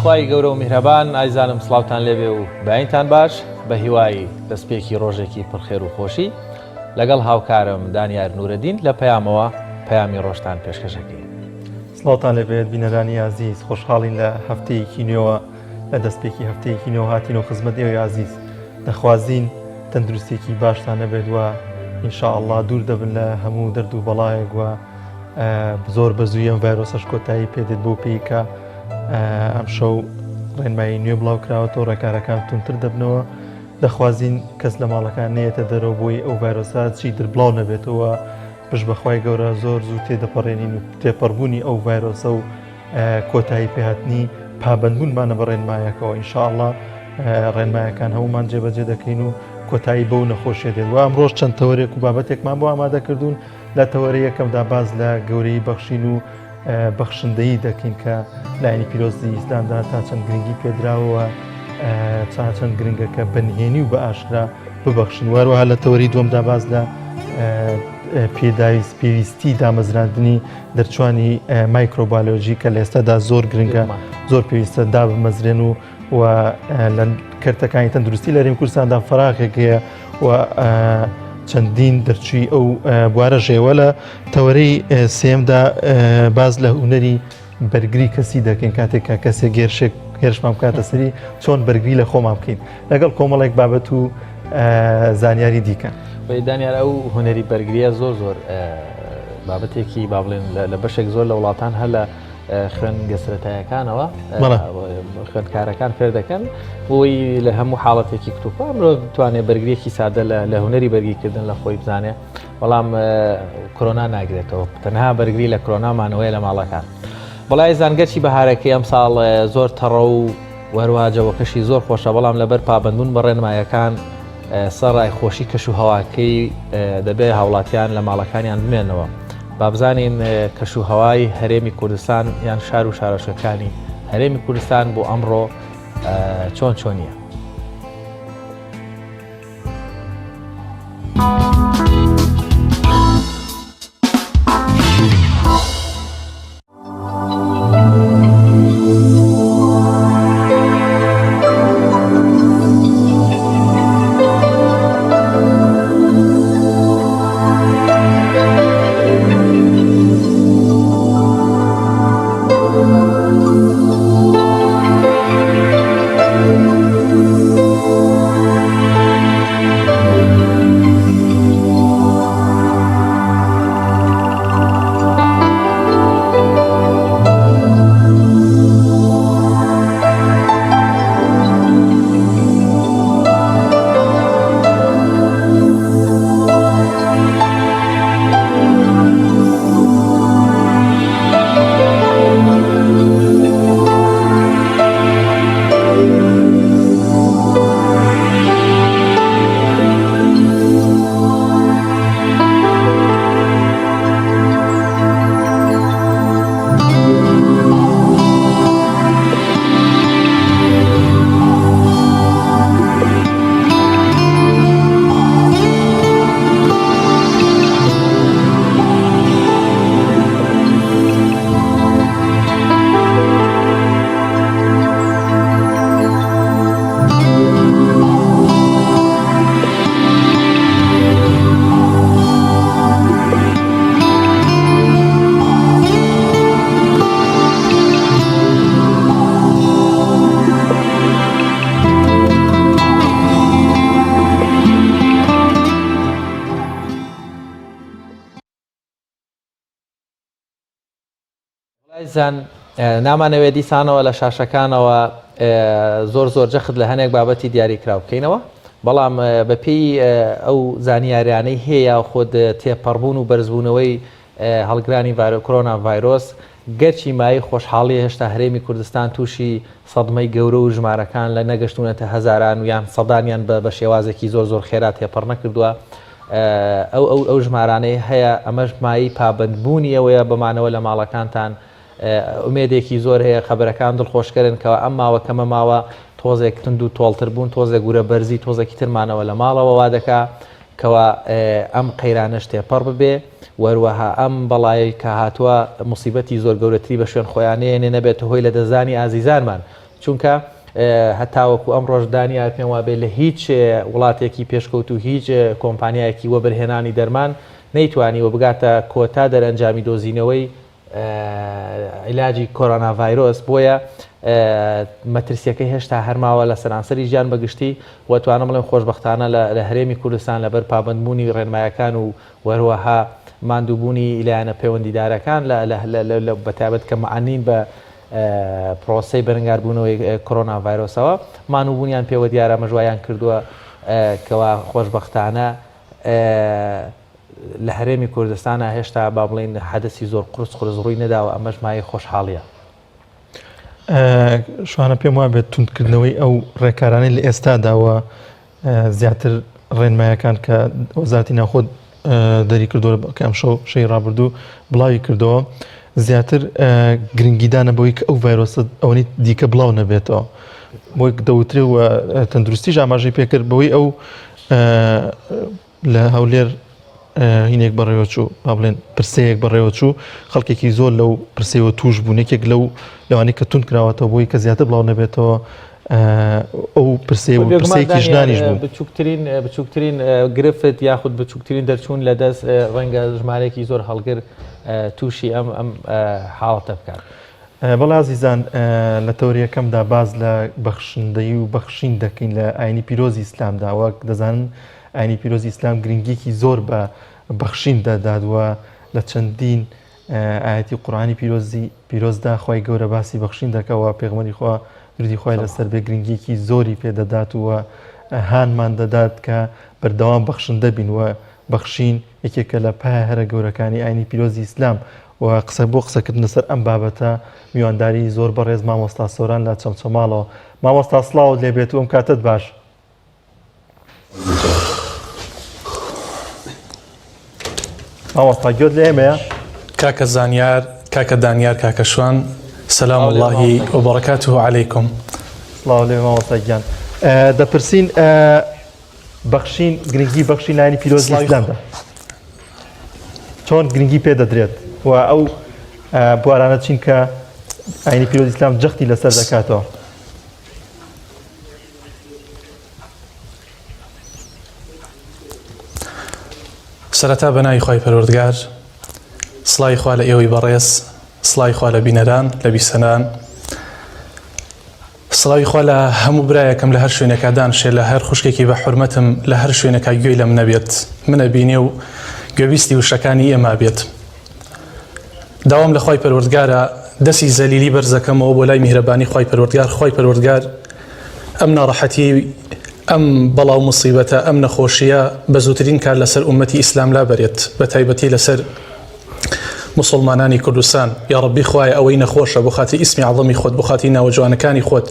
خوای گەورە و میهرەبان ئایزانم سڵاوتان لێبێ و بەینتان باش بە هیوای دەستپێکی ڕۆژێکی پڕخێر و خۆشی لەگەڵ هاوکارم دانیار نورەدین لە پەیامەوە پەیامی ڕۆژتان پێشکەشەکەین. سڵاوتان لێبێت بینەرانی ئازیز خۆشحاڵین لە هەفتەیەکی نوێوە لە دەستپێکی هەفتەیەکی نوێوە هاتینەوە خزمەت ئێوەی ئازیز دەخوازین تەندروستێکی باشتان نەبێت و ئینشاءاللە دوور دەبن لە هەموو دەرد و بەڵایەک و زۆر بە زووی ئەم ڤایرۆسەش کۆتایی پێدێت بۆ پێی کە ئەم شەو ڕێنمایی نوێ بڵاو کراوەتەوە ڕێکارەکان توندتر دەبنەوە دەخوازین کەس لە ماڵەکان نێتە دەرەوە بۆی ئەو ڤایرۆسە چیتر بڵاو نەبێتەوە پشت بەخوای گەورە زۆر زوو تێدەپەڕێنین و تێپەڕبوونی ئەو ڤایرۆسە و کۆتایی پێهاتنی پابەندبوونمانە بە ڕێنمایەکەوە ئینشاءاللە ڕێنمایەکان هەمومان جێبەجێ دەکەین و کۆتایی بەو نەخۆشیە دێت و ئەمڕۆژ چەند تەوەرێک و بابەتێکمان بۆ ئامادە کردوون لە تەوەرە یەکەمدا باز لە گەورەی بەخشین و بەخشندەیی دەکەین کە لایەنی پیرۆزی ئیسلامدا تا چەند گرنگی پێدراوە تا چەند گرنگە کە بەنهێنی و بە ئاشکرا ببەخشن وەروەها لە تەوەری دووەمدا باز لە پێداویست پێویستی دامەزراندنی دەرچوانی مایکرۆبایۆلۆجی کە لە ئێستادا زۆر گرنگە زۆر پێویستە دابمەزرێن و و لە کەرتەکانی تەندروستی لە هەرێمی کوردستاندا فەراغێک هەیە و چەندین دەرچووی ئەو بوارە ژێوە لە تەوەرەی سێمدا باز لە هونەری بەرگری کەسی دەکەین کاتێک کە کەسێک گێرشێک هێرشمان بکاتە سەری چۆن بەرگری لە خۆمان بکەین لەگەڵ کۆمەڵێک بابەت و زانیاری دیکە. دانیار ئەو هونەری بەرگریە زۆر زۆر بابەتێکی با بڵێن لە بەشێک زۆر لە وڵاتان هەر لە خوێندنگە سەرەتایەکانەوە خوێندکارەکان فێر دەکەن بۆی لە هەموو حاڵەتێکی کتوپا مرۆڤ بتوانێت بەرگریەکی سادە لە هونەری بەرگیکردن لە خۆی بزانێ بەڵام کۆرۆنا ناگرێتەوە تەنها بەرگری لە کۆرۆنا مانەوەی لە ماڵەکان بەڵای زانگەرچی بەهارەکەی ئەم ساڵ زۆر تەڕە و وەروها جەوەکەشی زۆر خۆشە بەڵام لەبەر پابندبوون بە ڕێنمایەکان سەرای خۆشی کەش و هەواکەی دەبێ هاوڵاتیان لە ماڵەکانیان بمێنەوە بابزانین کەش و هەوای هەرێمی کوردستان یان شار و شارۆچکەکانی هەرێمی کوردستان بۆ ئەمڕۆ چۆن چۆنیە. زان نامانەوێت دیسانەوە لە شاشەکانەوە زۆر زۆر جەخت لە هەنێک بابەتی دیاریکراو بکەینەوە بەڵام بەپێی ئەو زانیاریانەی هەیە خۆد تێپەڕبوون و بەرزبوونەوەی هەڵگرانی کۆرۆنا ڤایرۆس گەرچی مایەی خۆشحاڵیە هێشتا هەرێمی کوردستان تووشی سەدمەی گەورە و ژمارەکان لە نەگەشتوونەتە هەزاران و یان سەدانیان بە بە شێوازێکی زۆر زۆر خێرا تێپەڕ نەکردووە ئەو ئەو ئەو ژمارانەی هەیە ئەمەش مایەی پابەندبوونی ئەوەیە بە مانەوە لە ماڵەکانتان ئومێدێکی زۆر هەیە خەبەرەکان دڵخۆشکەرن کەوا ئەم ماوە کەمە ماوە تۆزێک توند و تۆڵتر بوون تۆزێک ورە بەرزی تۆزێکی تر مانەوە لە ماڵەوە وا دەکا کەوا ئەم قەیرانەش تێپەڕ ببێ و هەروەها ئەم بەڵایەی کە هاتووە موسیبەتی زۆر گەورەتری بە شوێن خۆیان نەیەنێ نەبێتە هۆی لەدەستدانی ئازیزانمان. چونکە هەتاوەکو ئەمڕۆش دانیار پێم وابێ لە هیچ وڵاتێکی پێشکەوتوو هیچ کۆمپانیایەکی وەبەرهێنانی دەرمان نەیتوانیوە بگاتە کۆتا دەرئەنجامی دۆزینەوەی عیلاجی کۆرۆنا ڤایرۆس بۆیە مەترسیەکەی هێشتا هەرماوە لە سەرانسەری ژیان بەگشتی و توانم بڵێم خۆشبەختانە لە هەرێمی کوردستان لەبەر پابەندبوونی ڕێنمایەکان و وەروەها ماندووبوونی لایەنە پەیوەندیدارەکان لە بەتایبەت کە مەعنین بە پرۆسەی بەرەنگاربوونەوەی کۆرۆنا ڤایرۆسەوە مانووبوونیان پێوە دیارە ئەمەش وایان کردووە کەوا خۆشبەختانە لە هەرێمی کوردستانا هێشتا با بڵێین حەدەسی زۆر قورس قورس ڕووی نەداوە ئەمەش مایەی خۆشحاڵیە. شوانە پێم وابێت توندکردنەوەی ئەو ڕێکارانەی لە ئێستادا و زیاتر ڕێنمایەکان کە وەزارەتی ناوخۆ دەری کردووە کە ئەمشەو شەی ڕابردوو بڵاوی کردەوە زیاتر گرنگیدانە بەوەی کە ئەو ڤایرۆسە ئەوەی دیکە بڵاو نەبێتەوە بۆی دەوترێ و تەندروستیش ئاماژەی پێکرد بەوەی ئەو لە هەولێر هینێک بەڕێوەچوو با بڵێن پرسەیەک بەڕێوەچوو خەڵکێکی زۆر لەو پرسەوە توش بوون یەکێک لەو لەوانەی کە تون کراوەتەوە بۆی کە زیاتر بڵاو نەبێتەوە ئەو پرسەیە و پرسەیەکی ژنانیش بوو بچووکترین بچووکترین گرفت یاخود بچووکترین دەرچوون لە دەست ڕەنگە ژمارەیەکی زۆر هەڵگر تووشی ئەم ئەم حاڵەتە بکات. بەڵێ ئازیزان لە تەوەری یەکەمدا باس لە بەخشندەیی و بەخشین دەکەین لە ئاینی پیرۆزی ئیسلامدا وەک دەزانن ئاینی پیرۆزی ئیسلام گرنگیکی زۆر بە بەخشین دەدات و لە چەندین ئاەتی قورآانی پیرۆزی پیرۆزدا خی گەورە باسی بەخشین دەکەوە پێغمەری خوا درودی خوای لەسەر بێ گرنگیکی زۆری پێدەدات و هانمان دەدات کە بەردەوام بەخشندە بین و بەخشین یەکێکە لە پایە هەرە گەورەکانی ئاینی پیرۆزی ئیسلام و قسە بۆ قسەکردن لەسەر ئەم بابەتە میوانداری زۆر بەڕێز مامۆستا سۆران لە چەمچەماڵەوە. مامۆستا سڵاوت لێ بێت و ئەم کاتەت باش. مامۆستا گوێت لە ئێمەیە؟ کاکە زانیار، کاکە دانیار، کاکە شوان، سلام اللە و برکاته علیکم. سڵاو لێ مامۆستا گیان. دەپرسین بەخشین گرنگی بەخشین لایەنی پیرۆزی ئیسلامدا چۆن گرنگی پێ دەدرێت و ئەو بوارانە چین کە ئاینی پیرۆز ئیسلام جەختی لەسەر دەکاتەوە؟ سەرەتا بە ناوی خوای پەروەردگار سڵاوی خوا لە ئێوەی بەڕێز سڵاوی خوا لە بینەران لە بیسەران سڵاوی خوا لە هەموو برایەکم لە هەر شوێنێکا دانشێ لە هەر خوشکێکی بە حورمەتم لە هەر شوێنێکا گوێی لە منە بێت منە بینێ و گوێبیستی وشەکانی ئێمە بێت داوام لە خوای پەروەردگارە دەسی زەلیلی بەرزەکەمەوە بۆ لای میهرەبانی خوای پەروەردگار خوای پەروەردگار ئەم ناڕەحەتی ئەم بەڵا و مصیبەتە ئەم نەخۆشیە بە زووترین کار لەسەر ئومەتی ئیسلام لابەرێت بە تایبەتی لەسەر موسڵمانانی کوردستان یاڕەبی خوایە ئەوەی نەخۆشە بۆ خاتری ئیسمی عەزەمی خۆت بۆ خاتری ناوە جوانەکانی خۆت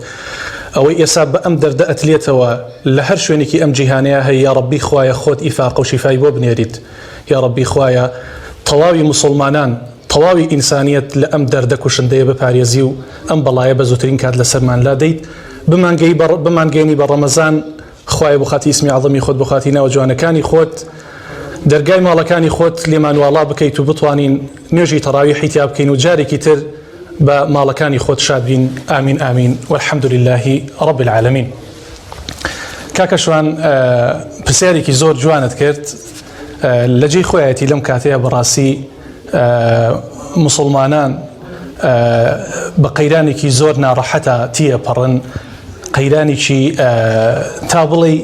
ئەوەی ئێسا بە ئەم دەردە ئەتلێتەوە لە هەر شوێنێکی ئەم جیهانەیە هەیە یاڕەبی خوایە خۆت ئیفاقە و شیفای بۆ بنێریت یاڕەبی خوایە تەواوی موسڵمانان تەواوی ئینسانیەت لە ئەم دەردە کوشندەیە بپارێزی و ئەم بەڵایە بە زووترین کات لەسەرمان لادەیت بمانگەی بمانگەێنی بە ڕەمەزان خوایە بۆ خاتری ئیسمی عەزەمی خۆت بۆ خاتری ناوە جوانەکانی خۆت دەرگای ماڵەکانی خۆت لێمان واڵا بکەیت و بتوانین نوێژی تەڕاویحی تیا بکەین و جارێکی تر بە ماڵەکانی خۆت شاد بین ئامین ئامین والحمد لله رب العالمین کاکە شوان پرسیارێکی زۆر جوانت کرد لە جێی خۆیەتی لەم کاتەیە بەڕاستی مسلمانان بە قەیرانێکی زۆر ناڕەحەتە تیەپەڕن قەیرانێکی تا بڵێی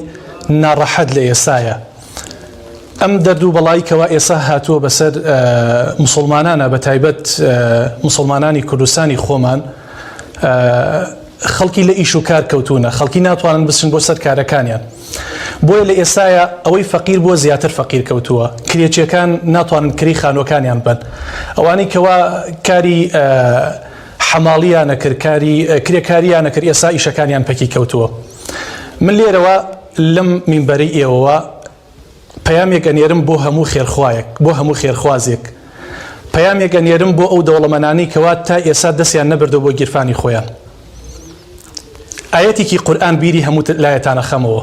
ناڕەحەت لە ئێستایە. ئەم دەرد و بەڵای کەوا ئێسا هاتووە بەسەر موسڵمانانە بە تایبەت موسڵمانانی کوردستانی خۆمان خەڵکی لە ئیش و کار کەوتونە خەڵکی ناتوانن بچن بۆ سەر کارەکانیان بۆیە لە ئێستاە ئەوەی فەقیر بووە زیاتر فەقیر کەوتووە کرێچیەکان ناتوانن کری خانوەکانیان بن ئەوانەی کەوا کاری حەماڵیان ئەکرد کاری کرێکاریان ئەکرد ئێستا ئیشەکانیان پەکی کەوتووە من لێرەوە لەم مینبەرەی ئێوەوە پەیامێک ئەنێرم بۆ هەموو خێرخوایەک بۆ هەموو خێرخوازێک پەیامێک ئەنێرم بۆ ئەو دەوڵەمەنانەی کەوا تا ئێستا دەستیان نەبردەوە بۆ گیرفانی خۆیان ئایەتێکی قورئان بیری هەموو لایەتانە خەمەوە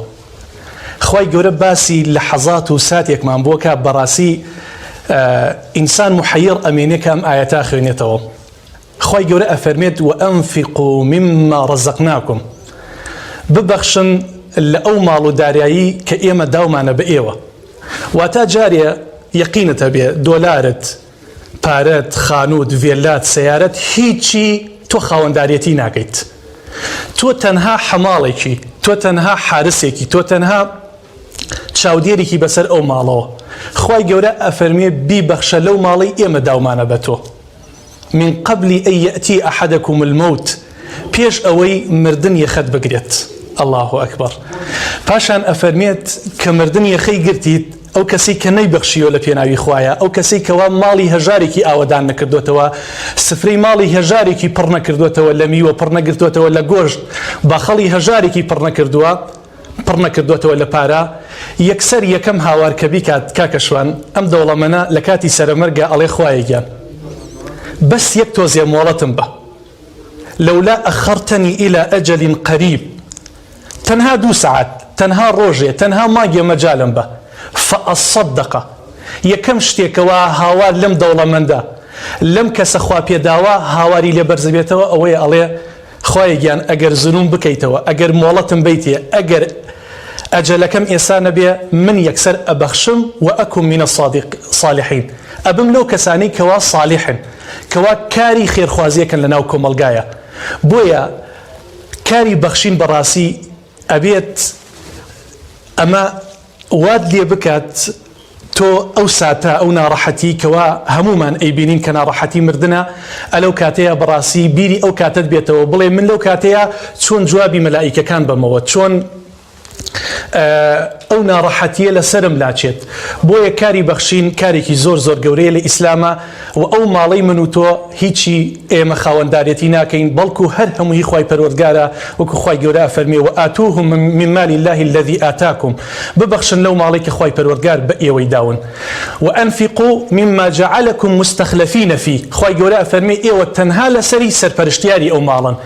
خوای گەورە باسی لەحەزات و ساتێکمان بۆ کا بەڕاستی ئینسان محەیڕ ئەمێنێ کە ئەم ئایەتە خوێنێتەوە. خوای گەورە ئەفەرمێت وانفقوا مما رزقناکم ببەخشن لە ئەو ماڵ و دارایی کە ئێمە داومانە بە ئێوە واتا جارێ یەقینت هەبێ دۆلارت پارەت خانووت ڤێلات سەیارەت هیچی تۆ خاوەنداریەتی ناکەیت تۆ تەنها حەماڵێکی تۆ تەنها حارسێکی تۆ تەنها چاودێرێکی بەسەر ئەو ماڵەوە خوای گەورە ئەفەرمێ بیبەخشە لەو ماڵەی ئێمە داومانە بە تۆ من قبل ان یأتی احدکم الموت پێش ئەوەی مردن یەخەت بگرێت اللە اکبر پاشان ئەفەرمێت کە مردن یەخەی گرتیت ئەو کەسەی کە نەیبەخشیوە لە پێناوی خوایە ئەو کەسەی کەوا ماڵی هەژارێکی ئاوەدان نەکردۆتەوە سفرەی ماڵی هەژارێکی پڕ نەکردۆتەوە لە میوە پڕ نەگرتۆتەوە لە گۆشت باخەڵی هەژارێکی پڕ نەکردووە پڕ نەکردۆتەوە لە پارە یەکسەر یەکەم هاوار کە بیکات کاکە شوان ئەم دەوڵەمەنە لە کاتی سەرەمەرگا ئەڵێ خوایە گیان بەس یەک تۆزێ مۆڵەتم بە لولا اخرتنی الی اجل قریب تەنها دوو سەعات تەنها ڕۆژێ تەنها مانگێ مەجالم بە فاصدق یەکەم شتێکەوە هاوار لەم دەوڵەمەندە لەم کەسە خوا پێداوە هاواری لێ بەرزبێتەوە ئەوەیە ئەڵێ خوایە گیان ئەگەر زنوم بکەیتەوە ئەگەر مۆڵەتم بەیتێ ئەگەر ئەجەلەکەم ئێسا نەبێ من یەکسەر ئەبەخشم وأکن من الصالحین ئەبم لەو کەسانەی کەوا صالحن کەوا کاری خێرخوازیەکەن لەناو کۆمەڵگایە بۆیە کاری بەخشین بەڕاسی ئەبێت ئەمە وات لێ بکات تۆ ئەو ساتە ئەو ناڕەحەتی کەوا هەموومان ئەیبینین کە ناڕەحەتی مردنە ئە لەو کاتەیا بەڕاستی بیری ئەو کاتەت بێتەوە بڵێ من لەو کاتەیا چۆن جوابی مەلائیکەکان بەمەوە چۆن ئەو ناڕەحەتیە لەسەرم لاچێت بۆیە کاری بەخشین کارێکی زۆر زۆر گەورەیە لە ئیسلامە و ئەو ماڵەی من و تۆ هیچی ئێمە خاوەندارێتی ناکەین بەڵکو هەر هەمووی خوای پەروەردگارە وەکو خوای گەورە ئەفەرموێ وآتوهم من مال اللە الذی آتاکم ببەخشن لەو ماڵەی کە خوای پەروەردگار بە ئێوەی داون وانفقوا مما جعلکم مستخلفین فیه خوای گەورە ئەفەرموێ ئێوە تەنها لەسەری سەرپەرشتیاری ئەو ماڵەن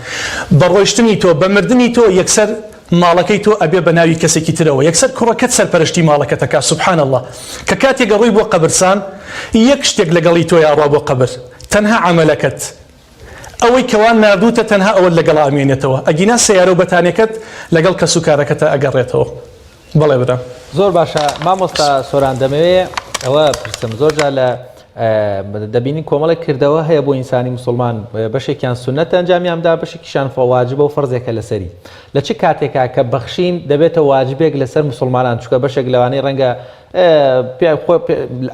بە ڕۆیشتنی تۆ بە مردنی تۆ یەکسەر ماڵەکەی تۆ ئەبێ بە ناوی کەسێکی ترەوە یەکسەر کوڕەکەت سەرپەرشتی ماڵەکەت ئەکا سبحان اللە کە کاتێک ئەڕۆی بۆ قەبرسان یەک شتێک لەگەڵی تۆیا ئەڕوا بۆ قەبر تەنها عەمەلەکەت ئەوەی کەوا ناردووتە تەنها ئەوەت لەگەڵا ئەمێنێتەوە ئەگینا سەیارە و بەتانیەکەت لەگەڵ کەس و کارەکەتا ئەگەڕێتەوە بەڵێ برام. زۆر باشە مامۆستا سۆران دەمەوێ ئەوە پرسم زۆر جار لە دەبینین کۆمەڵێک کردەوە هەیە بۆ ئینسانی موسڵمان بەشێکیان سوننەتە ئەنجامیان بدا بەشێکیشان واجبە و فەرزێکە لەسەری لە چ کاتێکا کە بەخشین دەبێتە واجبێک لەسەر موسڵمانان چونکە بەشێک لەوانەی ڕەنگە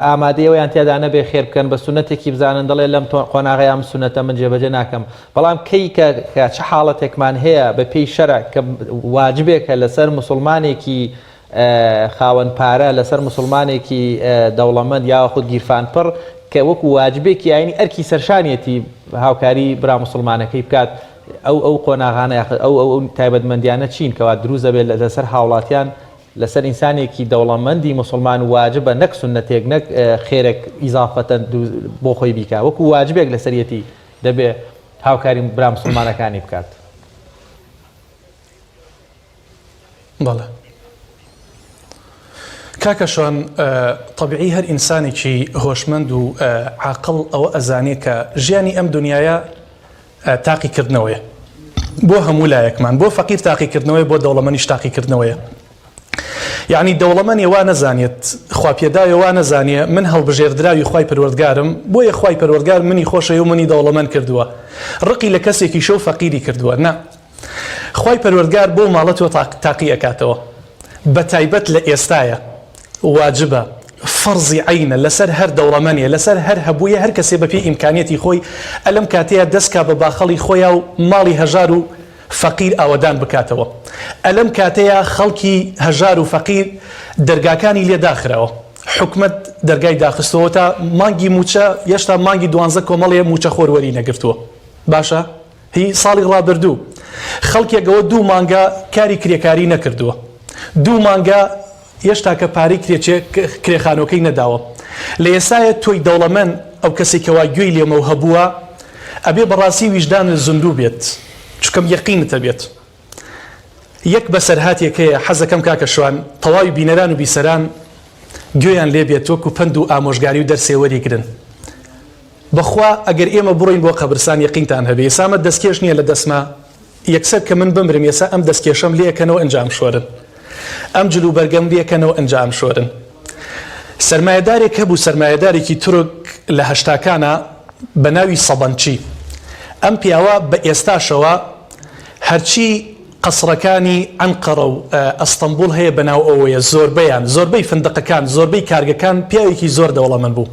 ئامادەیەوەیان تیادا نەبێ خێر بکەن بە سونەتێکی بزانن دەڵێ لەم قۆناغەیە ئەم سونەتە من جێبەجێ ناکەم بەڵام کەی کە چ حاڵەتێکمان هەیە بە پێی شەرع کە واجبێکە لەسەر موسڵمانێکی خاوەن پارە لەسەر موسڵمانێکی دەوڵەمەند یاخود گیرفان پڕ کە وەکو واجبێکی ئاینی ئەرکی سەرشانیەتی هاوکاری برا موسڵمانەکەی بکات ئەو ئەو قۆناغانە یاخود ئەو ئەو تایبەتمەندیانە چین کەوا دروست دەبێت لەسەر هاوڵاتیان لەسەر ئینسانێکی دەوڵەمەندی موسڵمان واجبە نەک سوننەتێک نەک خێرێک ئیزافەتەن بۆ خۆی بیکا وەکو واجبێک لەسەریەتی دەبێ هاوکاری برا موسڵمانەکانی بکات. بەڵێ کاکە شوان تەبیعی هەر ئینسانێکی هۆشمەند و عاقڵ ئەوە ئەزانێ کە ژیانی ئەم دنیاە تاقیکردنەوەیە بۆ هەموو لایەکمان بۆ فەقیر تاقیکردنەوەی بۆ دەوڵەمەنیش تاقیکردنەوەیە یعنی دەوڵەمەنی وا نەزانێت خواپێداوێ وا نەزانێ من هەڵبژێردراوی خوای پەروەردگارم بۆیە خوای پەروەردگار منی خۆشەوێ و منی دەوڵەمەند کردووە ڕقی لە کەسێکی شەو فەقیری کردووە نا خوای پەروەردگار بۆ ماڵە تۆ تاقی ئەکاتەوە بەتایبەت لە ئێستایە واجبە فەرزی عەینە لەسەر هەر دەوڵەمەنێ لەسەر هەر هەبوویە هەر کەسێ بەپێی ئیمکانیەتی خۆی ئەلەم کاتەیە دەست کا بە باخەڵی خۆیا و ماڵی هەژار و فەقیر ئاوەدان بکاتەوە ئەلەم کاتەیە خەڵکی هەژار و فەقیر دەرگاکانی لێ داخراوە حکومەت دەرگای داخستەوە تا مانگی موچە یەشتا مانگی دوانزە کۆمەڵێ موچەخۆر وەری نەگرتووە باشە هی ساڵی ڕابردوو خەڵکێک ئەوە دوو مانگە کاری کرێکاری نەکردووە دوو مانگە یەشتا کە پارەی کرێچێ کرێخانۆکەی نەداوە لە ئێسایە تۆی دەوڵەمەند ئەو کەسێک کەوا گوێی لێمە و هەبووە ئەبێ بەڕاستی ویژدانت زیندوو بێت چونکەم یەقینت ئەبێت یەک بەسەرهاتێک هەیە حەزەکەم کاکە شوان تەواوی بینەران و بیسەران گوێیان لێ بێت وەکو پەند و ئامۆژگاری و دەرسێ وەریگرن. بەخوا ئەگەر ئێمە بڕۆین بۆ قەبرسان یەقینتان هەبێ ئێسا ئەمە دەستکێش نییە لە دەستما یەکسەر کە من بمرم ئێسا ئەم دەستکێشەم لێ ئەکەنەوە ئنجا ئەمشۆرن ئەم جل و بەرگەم لێ ئەکەنەوە ئنجا ئەمشۆرن سەرمایەدارێک هەبوو سەرمایەدارێکی تورک لە هەشتاکانا بە ناوی سەبەنچی ئەم پیاوە بە ئێستاشەوە هەرچی قەسڕەکانی ئەنقەرە و ئەستەنبوڵ هەیە بەناو ئەوەیە زۆربەیان زۆربەی فندقەکان زۆربەی کارگەکان پیاوێکی زۆر دەوڵەمەند بوو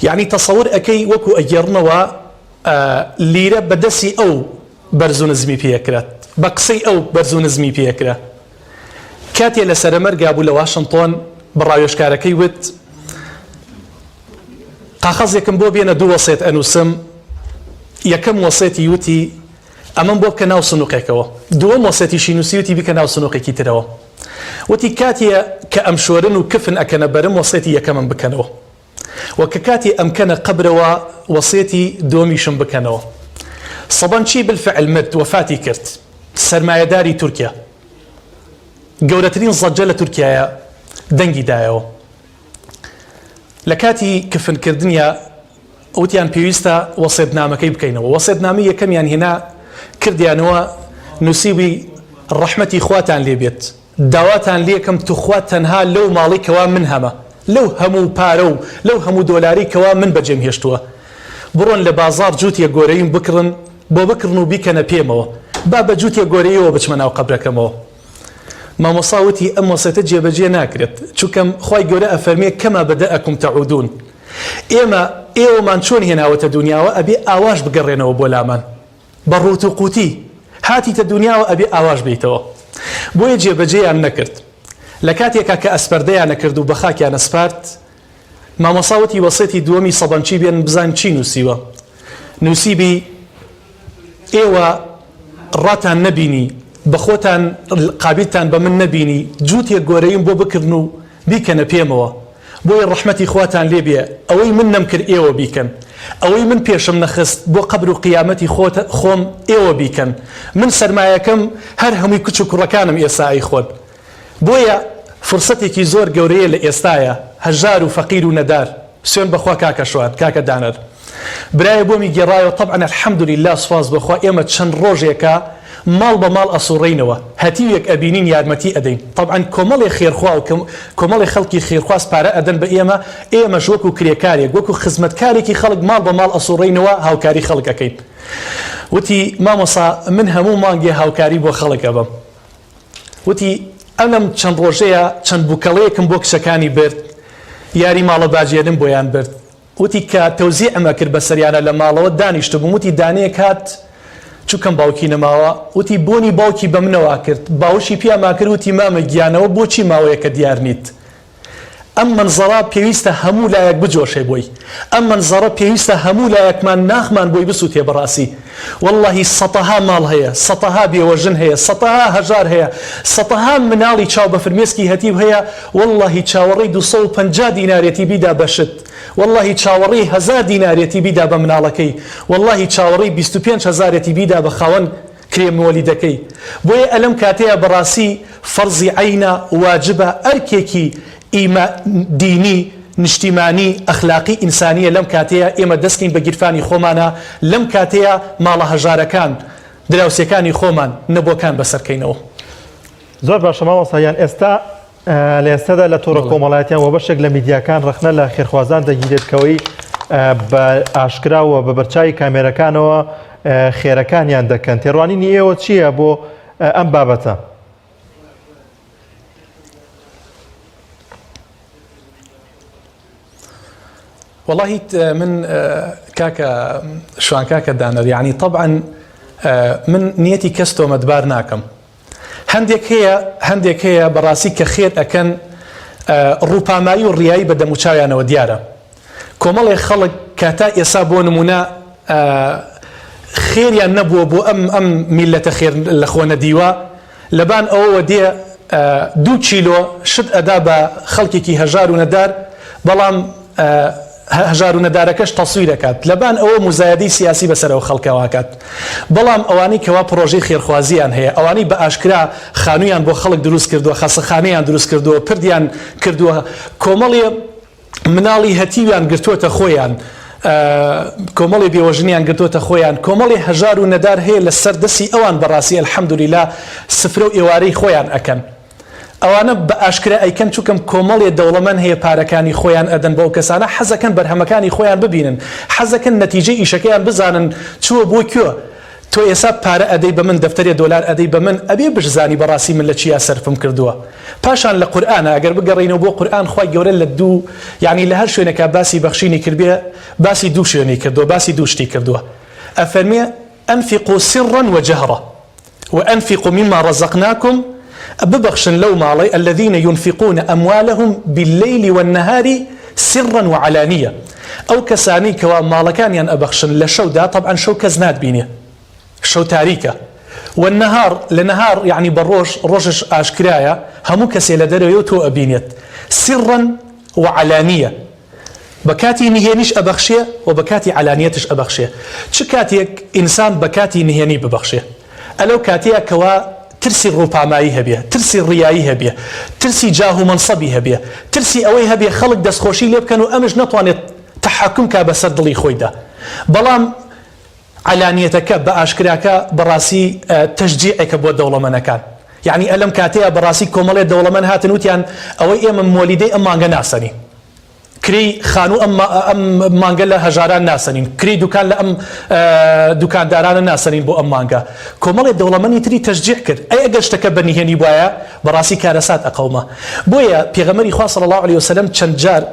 یعنی تەسەور ئەکەی وەکو ئەگێڕنەوە لیرە بە دەسی ئەو بەرز و نزمی پێکرا بە قسەی ئەو بەرز و نزمی پێکرا کاتێ لە سەرەمەرگا بوو لە واشنتۆن بە ڕاوێژکارەکەی وت قاخەزێکم بۆ بێنە دوو وەسێت ئەنووسم یەکەم وەسێتی وتی ئەمەم بۆ بکە ناو سنوقێکەوە. دووەم وەسێتیشی نووسی وتی بیکە ناو سنوقێکی ترەوە. وتی کاتێ کە ئەمشۆرن و کفن ئەکەنە بەرم وەسێتی یەکەمم بکەنەوە و کە کاتێ ئەمکەنە قەبرەوە وەسێتی دووەمیشم بکەنەوە. سەبەنچی بالفعل مرد، وەفاتی کرد. سەرمایەداری تورکیا. گەورەترین زەجە لە تورکیایە دەنگی دایەوە. لە کاتی کفن کردنیا وتیان پێویستە وەسێتنامەکەی بکەینەوە، وەسێتنامەی یەکەمیان هێنا کردیانەوە نووسیبووی ڕەحمەتی خواتان لێ بێت داواتان لێکەم توخوا تەنها لەو ماڵەی کەوا من هەمە لەو هەموو پارە و لەو هەموو دۆلارەی کەوا من بەجێم هێشتووە بڕۆن لە بازاڕ جووتێک گۆرەویم بکڕن بۆ بکڕن و بیکەنە پێمەوە با بە جووتێک گۆرەویەوە بچمە ناو قەبرەکەمەوە. مامۆستا وتی ئەم وەسێتە جێبەجێ ناکرێت چونکە خوای گەورە ئەفەرمێ کما بدأکم تعودون ئێمە ئێوەمان چۆن هێناوەتە دونیاوە ئەبێ ئاواش بگەڕێنەوە بۆ لامان بە ڕووت و قوتی هاتیتە دونیاوە ئەبێ ئاواش بێیتەوە بۆیە جێبەجێیان نەکرد لە کاتێکا کە ئەسپەردەیان ئەکرد و بە خاکیان ئەسپارد مامۆستا وتی وەسێتی دووەمی سەبەنچی بێن بزانین چی نووسیوە نووسیبی ئێوە ڕاتان نەبینی بەخۆتان قابیلتان بە من نەبینی جووتێک گۆرەویم بۆ بکرن و بیکەنە پێمەوە بۆیە ڕەحمەتی خواتان لێ بێ ئەوەی من نەمکرد ئێوە بیکەن ئەوەی من پێشم نەخست بۆ قەبر و قیامەتی خۆت خۆم ئێوە بیکەن من سەرمایەکەم هەر هەمووی کچ و کوڕەکانم ئێستا ئەیخۆن بۆیە فرسەتێکی زۆر گەورەیە لە ئێستایا هەژار و فەقیر و نەدار سوێند بەخوا کاکە شوان کاکە دانەر برایە بۆمی گێڕایەوە تەبعەن الحمدللە سوپاس بۆخوا ئێمە چەند ڕۆژێکە ماڵ بە ماڵ ئەسوڕێینەوە هەتیوێک ئەبینین یارمەتی ئەدەین تەبعەن کۆمەڵێ خێرخوا و کۆمەڵێ خەڵکی خێرخواز پارە ئەدەن بە ئێمە ئێمەش وەکو کرێکارێک وەکو خزمەتکارێکی خەڵک ماڵ بە ماڵ ئەسوڕێینەوە هاوکاری خەڵک ئەکەین وتی مامۆسا من هەموو مانگێ هاوکاری بۆ خەڵک ئەبەم وتی، ئەم چەند ڕۆژەیە چەند بووکەڵەیەکم بۆ کچەکانی برد، یاری ماڵە باجێنم بۆیان برد. وتی، کە تەوزیعم ئەکرد بەسەریانا لە ماڵەوە دانیشتبووم، وتی، دانەیەک هات چونکەم باوکی نەماوە، وتی، بۆنی باوکی بە منەوە کرد، باوەشی پیاما کرد، وتی، مامە گیان ئەوە بۆچی ماوەیەکە دیار نیت؟ ئەم مەنزەرە پێویستە هەموو لایەک بجۆشێ بۆی ئەم مەنزەرە پێویستە هەموو لایەکمان ناخمان بۆی بسوتێ بەڕاستی وەڵڵاهی سەتەها ماڵ هەیە سەتەها بێوەژن هەیە سەتەها هەژار هەیە سەتەها مناڵی چاو بە فرمێسکی هەتیو هەیە وەڵڵاهی چاوەڕێی 250 دینارێتی بیدا بە شت وەڵڵاهی چاوەڕێی هەزار دینارێتی بیدا بە مناڵەکەی وەڵڵاهی چاوەڕێی 25 هەزارێتی بیدا بە خاوەن کرێ مۆلیدەکەی بۆیە ئەلەم کاتەیا بەڕاسی فەرزی عەینە واجبە ئەرکێکی ئیما دینی نشتیمانی ئەخلاقی ئینسانیە لەم کاتەیا ئێمە دەستکەین بە گیرفانی خۆمانا لەم کاتەیا ماڵە هەژارەکان دراوسێکانی خۆمان نەبۆکان بەسەرکەینەوە. زۆر باشە مامۆستا گیان ئێستا لە ئێستادا لە تۆڕە کۆمەڵایەتیان و بەشێک لە میدیاکان ڕەخنە لە خێرخوازان دەگیرێت کەوەی بە ئاشکرا و بە بەرچاوی کامێرەکانەوە خێرەکانیان دەکەن تێڕوانینی ئێوە چییە بۆ ئەم بابەتە؟ وەڵاهی من کاکە شوان کاکە دانەر یعنی طبعا من نیەتی کەس تۆمەتبار ناکەم هەندێک هەیە هەندێک هەیە بەڕاستی کە خێر ئەکەن ڕووپامایی و ڕیایی بە دەموچاویانەوە دیارە کۆمەڵێ خەڵک کە تا ئێسا بۆ نمونە خێریان نەبووە بۆ ئەم ئەم میلەتە خێر لە خۆ نەدیوە لەبان ئەوەوە دێ دوو کیلۆ شت ئەدا بە خەڵکێکی هەژار و نەدار بەڵام هەژار و نەدارەکەش تەسویر ئەکات لەبان ئەوە موزایەدەی سیاسی بەسەر ئەو خەڵکەوە ئەکات بەڵام ئەوانەی کەوا پڕۆژەی خێرخوازیان هەیە ئەوانەی بە ئاشکرا خانوویان بۆ خەڵک دروست کردووە خەسەخانەیان دروست کردووە پردیان کردووە کۆمەڵێ مناڵی هەتیویان گرتووەتە خۆیان. کۆمەڵی بێوەژنیان گرتووەتە خۆیان، کۆمەڵی هەژار و نەدار هەیە لە سەر دەسی ئەوان بەڕاستی الحمدللە سفرە و ئێوارەی خۆیان ئەکەن. ئەوانە بە ئاشکرا ئەیکەن چوکەم کۆمەڵێ دەوڵەمەن هەیە پارەکانی خۆیان ئەدەن بەو کەسانە حەزەکەن بەرهەمەکانی خۆیان ببینن حەزەکەن نەتیجەی ئیشەکەیان بزانن چووە بۆ کوێ تۆ ئێسا پارە ئەدەی بە من دەفتەرێ دۆلار ئەدەی بە من ئەبێ بشزانی بەڕاستی من لە چیا سەرفم کردووە پاشان لە قورئانا ئەگەر بگەڕێینەوە بۆ قورئان خوای گەورە لە دوو یانی لە هەر شوێنێکا باسی بەخشینی کردبێ باسی دوو شوێنی کردووە باسی دوو شتی کردووە ئەفەرمێ انفقوا سرا وجهرا وانفقوا مما رزقناکم ببەخشن لەو ماڵەی الذین ينفقون اموالهم باللیل والنهار سرا وعلانیە ئەو کەسانەی کەوا ماڵەکانیان ئەبەخشن لە شەودا تەبعەن شەو کەس ناتبینێ شەو تاریکە والنهار لە نهار یەعنی بە ڕۆژ ڕۆژش ئاشکرایە هەموو کەسێ لە دەرەوەیە و تۆ ئەبینێت سرا وعلانیە بە کاتی نهێنیش ئەبەخشێ و بە کاتی عەلانیەتش ئەبەخشێ. چ کاتێک ئینسان بە کاتی نهێنی ببەخشێ؟ ئەلەو کاتەیە کەوا ترسی ڕووپامایی هەبێ، ترسی ڕیایی هەبێ، ترسی جاه و مەنسەبی هەبێ، ترسی ئەوەی هەبێ خەڵک دەستخۆشی لێ بکەن و ئەمش نەتوانێت تەحەکوم کا بەسەر دڵی خۆیدا. بەڵام عەلانیەتەکە بە ئاشکراکە بەڕاستی تەشجیعێکە بۆ دەوڵەمەنەکان. یەعنی ئەلەم کاتەیا بەڕاستی کۆمەڵێ دەوڵەمەن هاتن وتیان ئەوەی ئێمە مۆلیدەی ئەم مانگە ناسەنین. کرێی خانوو ئەم ئەم مانگە لە هەژاران ناسەنین، کرێی دوکان لە ئەم دوکاندارانە ناسەنین بۆ ئەم مانگە. کۆمەڵێ دەوڵەمەنی تری تەشجیع کرد. ئەی ئەگەر شتەکە بە نهێنی بوایە بەڕاستی کارەسات ئەقەوما. بۆیە پێغەمبەری خوا صلی اللە علیە وسلم چەند جار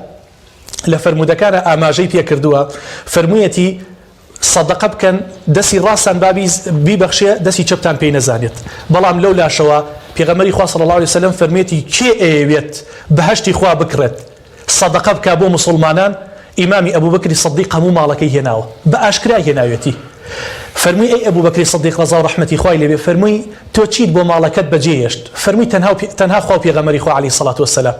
لە فەرموودەکانا ئاماژەی پێ کردووە فەرموویەتی، سەدەقە بکەن دەسی ڕاستان با بیبەخشێ دەسی چەپتان پێی نەزانێت، بەڵام لەو لاشەوە پێغەمبەری خوا صلی اللە علیە وسلم فەرموویەتی کێ ئەیەوێت بەهەشتی خوا بکڕێت سەدەقە بکا بۆ موسوڵمانان، ئیمامی ئەبوبەکری سدیق هەموو ماڵەکەی هێناوە بە ئاشکرا هێناوێتی فەرمووی ئەی ئەبوبەکری سدیق ڕەزا و ڕەحمەتی خوای لێ بێ فەرمووی تۆ چیت بۆ ماڵەکەت بەجێ هێشت فەرمووی تەنها و تەنها خوا و پێغەمبەری خوا علیە الصلوة والسلام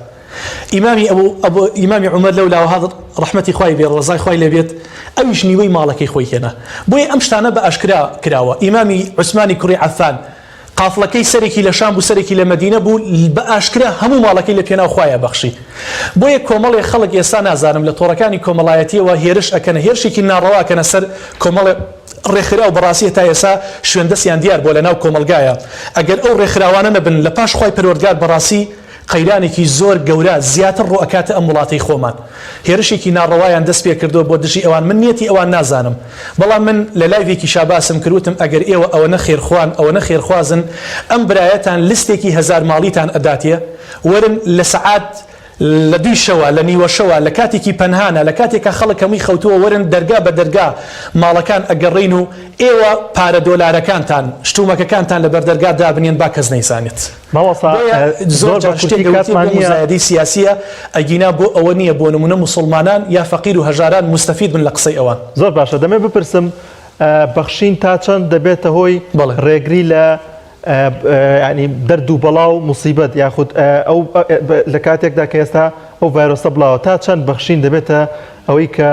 ئیمامی ئەبو ئەبو ئیمامی عومەر لەو لاوە هات ڕەحمەتی خوای بێ ڕەزای خوای لێ بێت ئەویش نیوەی ماڵەکەی خۆی هێنا بۆیە ئەم شتانە بە ئاشکرا کراوە ئیمامی عوسمانی کوڕی عەفان قافڵەکەی سەرێکی لە شام بوو سەرێکی لە مەدینە بوو بە ئاشکرا هەموو ماڵەکەی لە پێناو خوایە بەخشی بۆیە کۆمەڵێ خەڵک ئێستا نازانم لە تۆڕەکانی کۆمەڵایەتیەوە هێرش ئەکەنە هێرشێکی ناڕەوا ئەکەنە سەر کۆمەڵێ ڕێکخراو بەڕاستی هەتا ئێسا شوێن دەستیان دیار بووە لە ناو کۆمەڵگایە ئەگەر ئەو ڕێکخراوانە نەبن لە پاش خوای پەروەردگار بەڕاستی قەیرانێکی زۆر گەورە زیاتر ڕوئەکاتە ئەم وڵاتەی خۆمان هێرشێکی ناڕەوایان دەست پێکردوە بۆ دژی ئەوان من نیەتی ئەوان نازانم بەڵام من لە لایڤێکیشا باسم کرد وتم ئەگەر ئێوە ئەوەنە خێرخوان ئەوەنە خێرخوازن ئەم برایەتان لستێکی هەزار ماڵیتان ئەداتێ وەرن لە سەعات لە دووی شەوا لە نیوە شەوا لە کاتێکی پەنهانە لە کاتێکا خەڵک هەمووی خەوتووە وەرن دەرگا بە دەرگا ماڵەکان ئەگەڕێین و ئێوە پارە دۆلارەکانتان شتومەکەکانتان لە بەردەرگا دابنێن با کەس نەیزانێت. مامۆستا بۆیە زۆر زۆر جار بە شتێک کورتی دەوترێت کاتمان بۆ نییە. موزایەدەی سیاسییە ئەگینا بۆ ئەوە نییە بۆ نموونە موسوڵمانان یا فەقیر و هەژاران موستەفید بن لە قسەی ئەوان. زۆر باشە دەمەوێت بپرسم بەخشین تا چەند دەبێتە هۆی بەڵێ. ڕێگری لە یانی دەرد و بەڵا و موسیبەت یاخود ئەو لە کاتێکدا کە ئێستا ئەو ڤایرۆسە بڵاوە تا چەند بەخشین دەبێتە ئەوەی کە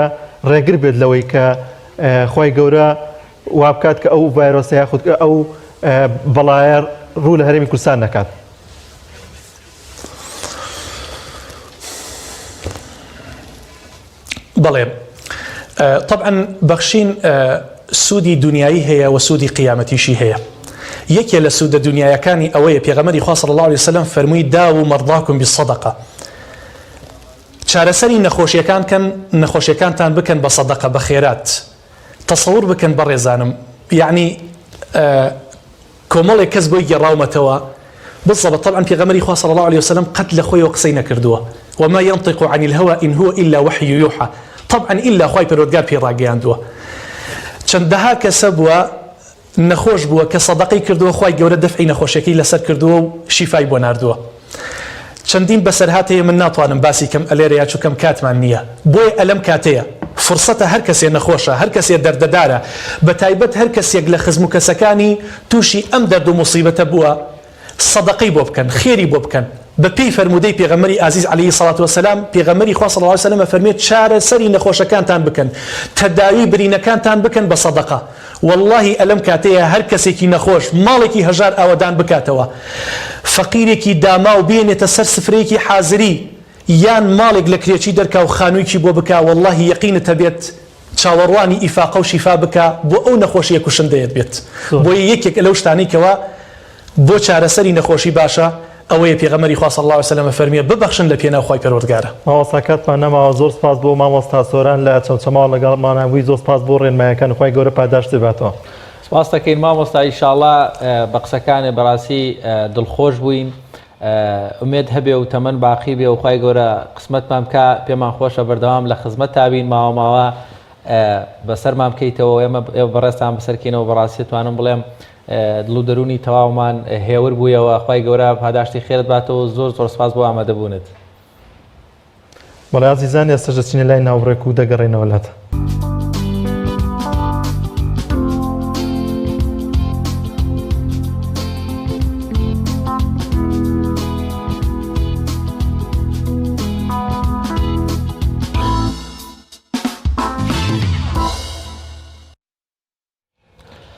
ڕێگر بێت لەوەی کە خوای گەورە وابکات کە ئەو ڤایرۆسە یاخود ئەو بەڵایە ڕوو لە هەرێمی کوردستان نەکات. بەڵێ طبعا بەخشین سوودی دنیایی هەیە و سوودی قیامەتیشی هەیە یەکێ لە سوودە دنیایەکانی ئەوەیە پێغەمبەری خوا صلی الله علیه وسلم فەرمووی داووا مرضاکم بالصدقە چارەسەری نەخۆشیەکان کەن نەخۆشیەکانتان بکەن بە سەدەقە بە خێرات تەسەور بکەن بەڕێزانم یەعنی کۆمەڵێک کەس بۆی گێڕاومەتەوە بالضبط طبعا پێغەمبەری خوا صلی الله علیه وسلم قەت لە خۆیەوە قسەی نەکردووە وما ينطق عن الهوى إن هو إلا وحي يوحى طبعا إلا خوای پەروەردگار پێی ڕاگەیاندووە چەندەها کەسە بووە نەخۆش بووە کە سەدەقەی کردووە خوای گەورە دەفعی نەخۆشیەکەی لەسەر کردووە و شیفای بۆ ناردووە چەندین بەسەرهات هەیە من ناتوانم باسی کەم ئەلێرەیا چوکەم کاتمان نییە بۆیە ئەلەم کاتەیە فرسەتە هەر کەسێ نەخۆشە هەر کەسێ دەردەدارە بەتایبەت هەر کەسێک لە خزم و کەسەکانی توشی ئەم دەرد و موسیبەتە بووە سەدەقەی بۆ بکەن خێری بۆ بکەن بە پێی فەرموودەی پێغەمبەری ئازیز علیە الصلوة والسلام پێغەمبەری خوا صلی اللە علیە وسلم ئەفەرموێت چارەسەری نەخۆشەکانتان بکەن تەداوی برینەکانتان بکەن بە سەدەقە وەڵڵاهی ئەلەم کاتەیە هەر کەسێکی نەخۆش ماڵێکی هەژار ئاوەدان بکاتەوە فەقیرێکی داماو بێنێتە سەر سفرەیەکی حازری یان ماڵێک لە کرێچی دەرکا و خانوویکی بۆ بکا وەڵڵاهی یەقینت هەبێت. چاوەڕوانی ئیفاقە و شیفا بکا بۆ ئەو نەخۆشیە کوشندەیەت بێت بۆیە یەکێک لەو شتانەی کەوا بۆ چارەسەری نەخۆشی باشە ئەوەیە پێغەمبەری خوا صلی اللە علیە وسلم فەرمیە ببەخشن لە پێناو خوای پەروەردگارە. مامۆستا کاتمان نەماوە زۆر سپاس بۆ مامۆستا سۆران لە چەمچەماڵ لەگەڵمانا بووی زۆر سپاس بۆ ڕێنمایەکان خوای گەورە پاداشتت باتەوە. سپاست دەکەین مامۆستا ئیشاڵا بە قسەکانێ بەڕاستی دڵخۆش بووین ئومێد هەبێ و تەمەن باقی بێ و خوای گەورە قسمەتمان بکا پێمان خۆشە بەردەوام لە خزمەتتا بین ماوە ماوە بەسەرمان بکەیتەوە ئێمە ئێوە بەڕێزتان بەسەرکەینەوە بەڕاستی توانم بڵێم دڵ و دەروونی تەواومان هێور بوویەوە خوای گەورە پاداشتی خێرت باتەوە زۆر زۆر سپاس بۆ ئامادەبوونت. بەڵێ ئازیزان ئێستاش دەچینە لای ناوبڕێک و دەگەڕێینەوە لات.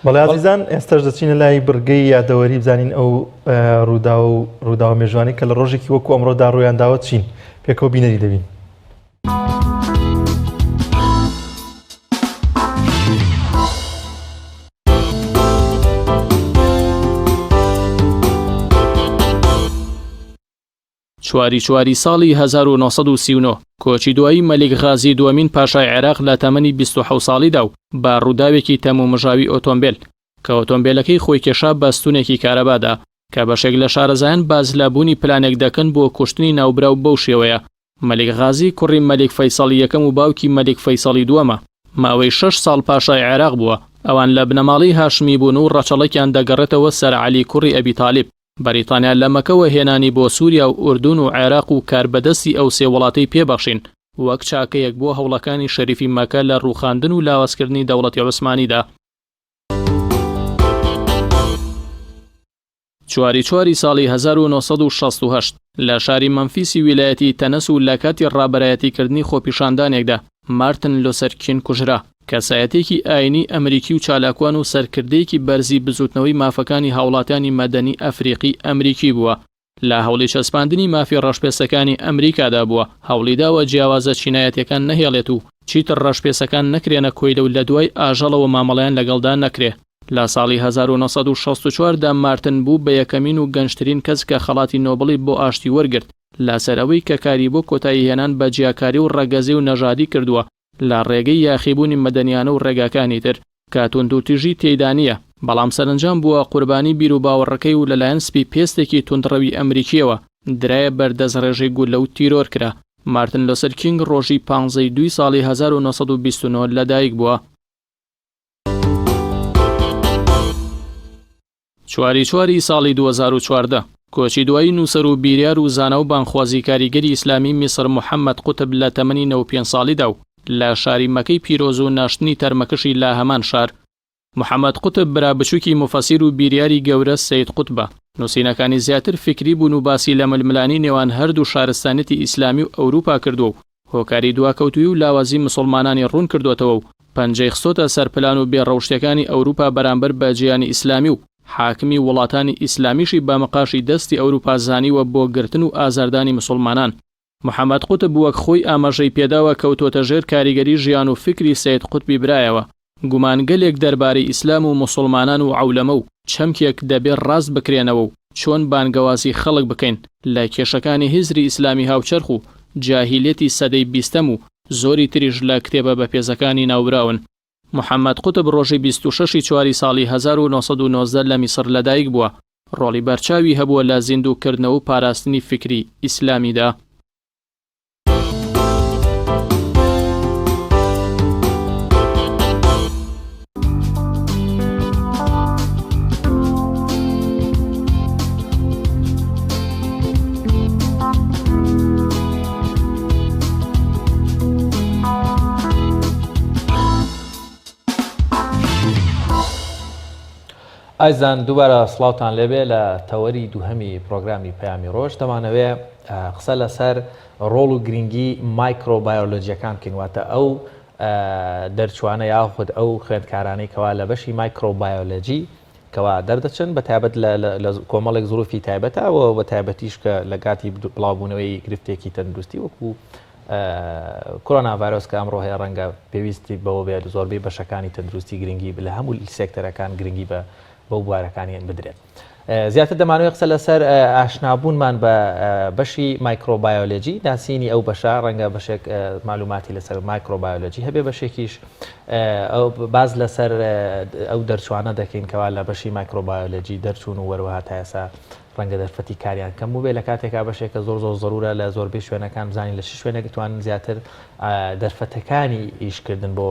بەڵێ ئازیزان ئێستاش دەچینە لای بڕگەی یادەوەری بزانین ئەو ڕوودا و ڕووداوە مێژوانی کە لە ڕۆژێکی وەکو ئەمڕۆدا ڕوویان داوە چین پێکەوە بینەری دەبین. چواری چواری ساڵی 1939 کۆچی دوایی مەلیک غازی دووەمین پاشای عێراق لە تەمەنی 27 ساڵیدا و بە ڕووداوێکی تەمومژاوی ئۆتۆمبێل کە ئۆتۆمبێلەکەی خۆی کێشا بە ستونێکی کارەبادا کە بەشێک لە شارەزایان باس لە بوونی پلانێک دەکەن بۆ کوشتنی ناوبراو بەو شێوەیە مەلیک غازی کوڕی مەلیک فەیسەڵی یەکەم و باوکی مەلیک فەیسەڵی دووەمە. ماوەی شەش ساڵ پاشای عێراق بووە. ئەوان لە بنەماڵەی هاشمی بوون و ڕەچەڵەکیان دەگەڕێتەوە سەر عەلی کوڕی ئەبی تالیب. بەریتانیا لە مەکەوە هێنانی بۆ سووریا و ئوردون و عێراق و کاربەدەستی ئەو سێ وڵاتەی پێ بەخشین وەک چاکەیەک بۆ هەوڵەکانی شەریفی مەکە لە ڕووخاندن و لاوازکردنی دەوڵەتی عوسمانیدا. چواری چواری ساڵی 1968 لە شاری مەمفیسی ویلایەتی تەنەس و لە کاتی ڕابەرایەتیکردنی خۆپیشاندانێکدا مارتن لوسەر کینگ کوژرا، کەسایەتییەکی ئایینی ئەمریکی و چالاکوان و سەرکردەیەکی بەرزی بزووتنەوەی مافەکانی هاوڵاتیانی مەدەنی ئەفریقی ئەمریکی بووە. لە هەوڵی چەسپاندنی مافی ڕەشپێستەکانی ئەمریکادا بووە، هەوڵیداوە جیاوازە چینایەتیەکان نەهێڵێت و چیتر ڕەشپێستەکان نەکرێنە کۆیلە و لەدوای ئاژەڵەوە مامەڵەیان لەگەڵدا نەکرێ. لە ساڵی 1964 دا مارتن بوو بە یەکەمین و گەنجترین کەس کە خەڵاتی نۆبڵی بۆ ئاشتی وەرگرت لەسەر ئەوەی کە کاری بۆ کۆتاییهێنان بە جیاکاری و ڕەگەزی و نەژادی کردووە لە ڕێگەی یاخیبوونی مەدەنیانە و ڕێگاکانی تر کە توندوتیژی تێیدا نییە، بەڵام سەرەنجام بووە قوربانی بیروباوەڕەکەی و لەلایەن سپی پێستێکی توندڕەوی ئەمریکییەوە درایە بەر دەستڕێژەی گوللە و تیرۆر کرا. مارتن لۆسەر کینگ ڕۆژی پانزەی دووی ساڵی 1929 لەدایک بووە. چواری چواری ساڵی 2014، کۆچی دوایی نووسەر و بیریار و زانا و بانگخوازی کاریگەری ئیسلامی میسر محەمەد قوتب لە تەمەنی 95 ساڵیدا و لە شاری مەکەی پیرۆز و ناشتنی تەرمەکەشی لە هەمان شار. محەمەد قوتب برا بچووکی موفەسیر و بیریاری گەورە سەید قوتبە. نووسینەکانی زیاتر فیکری بوون و باسی لە ململانێی نێوان هەردوو شارستانیەتی ئیسلامی و ئەوروپا کردووە و هۆکاری دواکەوتوویی و لاوازی مسوڵمانانی ڕوون کردۆتەوە و پەنجەی خستۆتە سەر پلان و بێ ڕەوشتیەکانی ئەوروپا بەرامبەر بە جیهانی ئیسلامی و حاکمی وڵاتانی ئیسلامیشی بە مقاشی دەستی ئەوروپا زانیوە بۆ گرتن و ئازاردانی مسوڵمانان. محەمەد قوتب وەک خۆی ئاماژەی پێداوە کەوتۆتە ژێر کاریگەری ژیان و فیکری سەید قوتبی برایەوە. گومانگەلێک دەربارەی ئیسلام و موسوڵمانان و عەولەمە و چەمکێک دەبێ ڕاست بکرێنەوە و چۆن بانگەوازی خەڵک بکەین لە کێشەکانی هزری ئیسلامی هاوچەرخ و جاهیلیەتی سەدەی بیستەم و زۆری تریش لە کتێبە بەپێزەکانی ناوبراون. محەمەد قوتب ڕۆژی 26 ی چواری ساڵی 1919 لە میسڕ لەدایک بووە، ڕۆڵی بەرچاوی هەبووە لە زیندوو کردنەوە و پاراستنی فیکری ئیسلامیدا. ئازیزان دووبارە سڵاوتان لێبێ لە تەوەری دووهەمی پرۆگرامی پەیامی ڕۆژ دەمانەوێ قسە لەسەر ڕۆڵ و گرنگی مایکرۆبایۆلۆجیەکان بکەین واتە ئەو دەرچوانە یاخود ئەو خوێندکارانەی کەوا لە بەشی مایکرۆبایۆلۆجی کەوا دەردەچن بە تایبەت لە کۆمەڵێک زروفی تایبەتە و بە تایبەتیش کە لە کاتی بڵاوبوونەوەی گرفتێکی تەندروستی وەکو. کۆرۆنا ڤایرۆس کە ئەمڕۆ هەیە ڕەنگە پێویستی بەوە بێت زۆربەی بەشەکانی تەندروستی گرنگی لە هەموو سێکتەرەکان گرنگی بە بەو بوارەکانیان بدرێت. زیاتر دەمانەوێت قسە لەسەر ئاشنابوونمان بە بەشی مایکرۆبایۆلۆجی ناسینی ئەو بەشە ڕەنگە بەشێک مالوماتی لەسەر مایکرۆبایۆلۆجی هەبێ بەشێکیش باز لەسەر ئەو دەرچوانە دەکەین کەوا لە بەشی مایکرۆبایۆلۆجی دەرچوون و وەروەها تا ئێستا ڕەنگە دەرفەتی کاریان کەم بووبێ لە کاتێکا بەشێکە زۆر زۆر زەرورە لە زۆربەی شوێنەکان بزانین لە چ شوێنێک توانن زیاتر دەرفەتەکانی ئیشکردن بۆ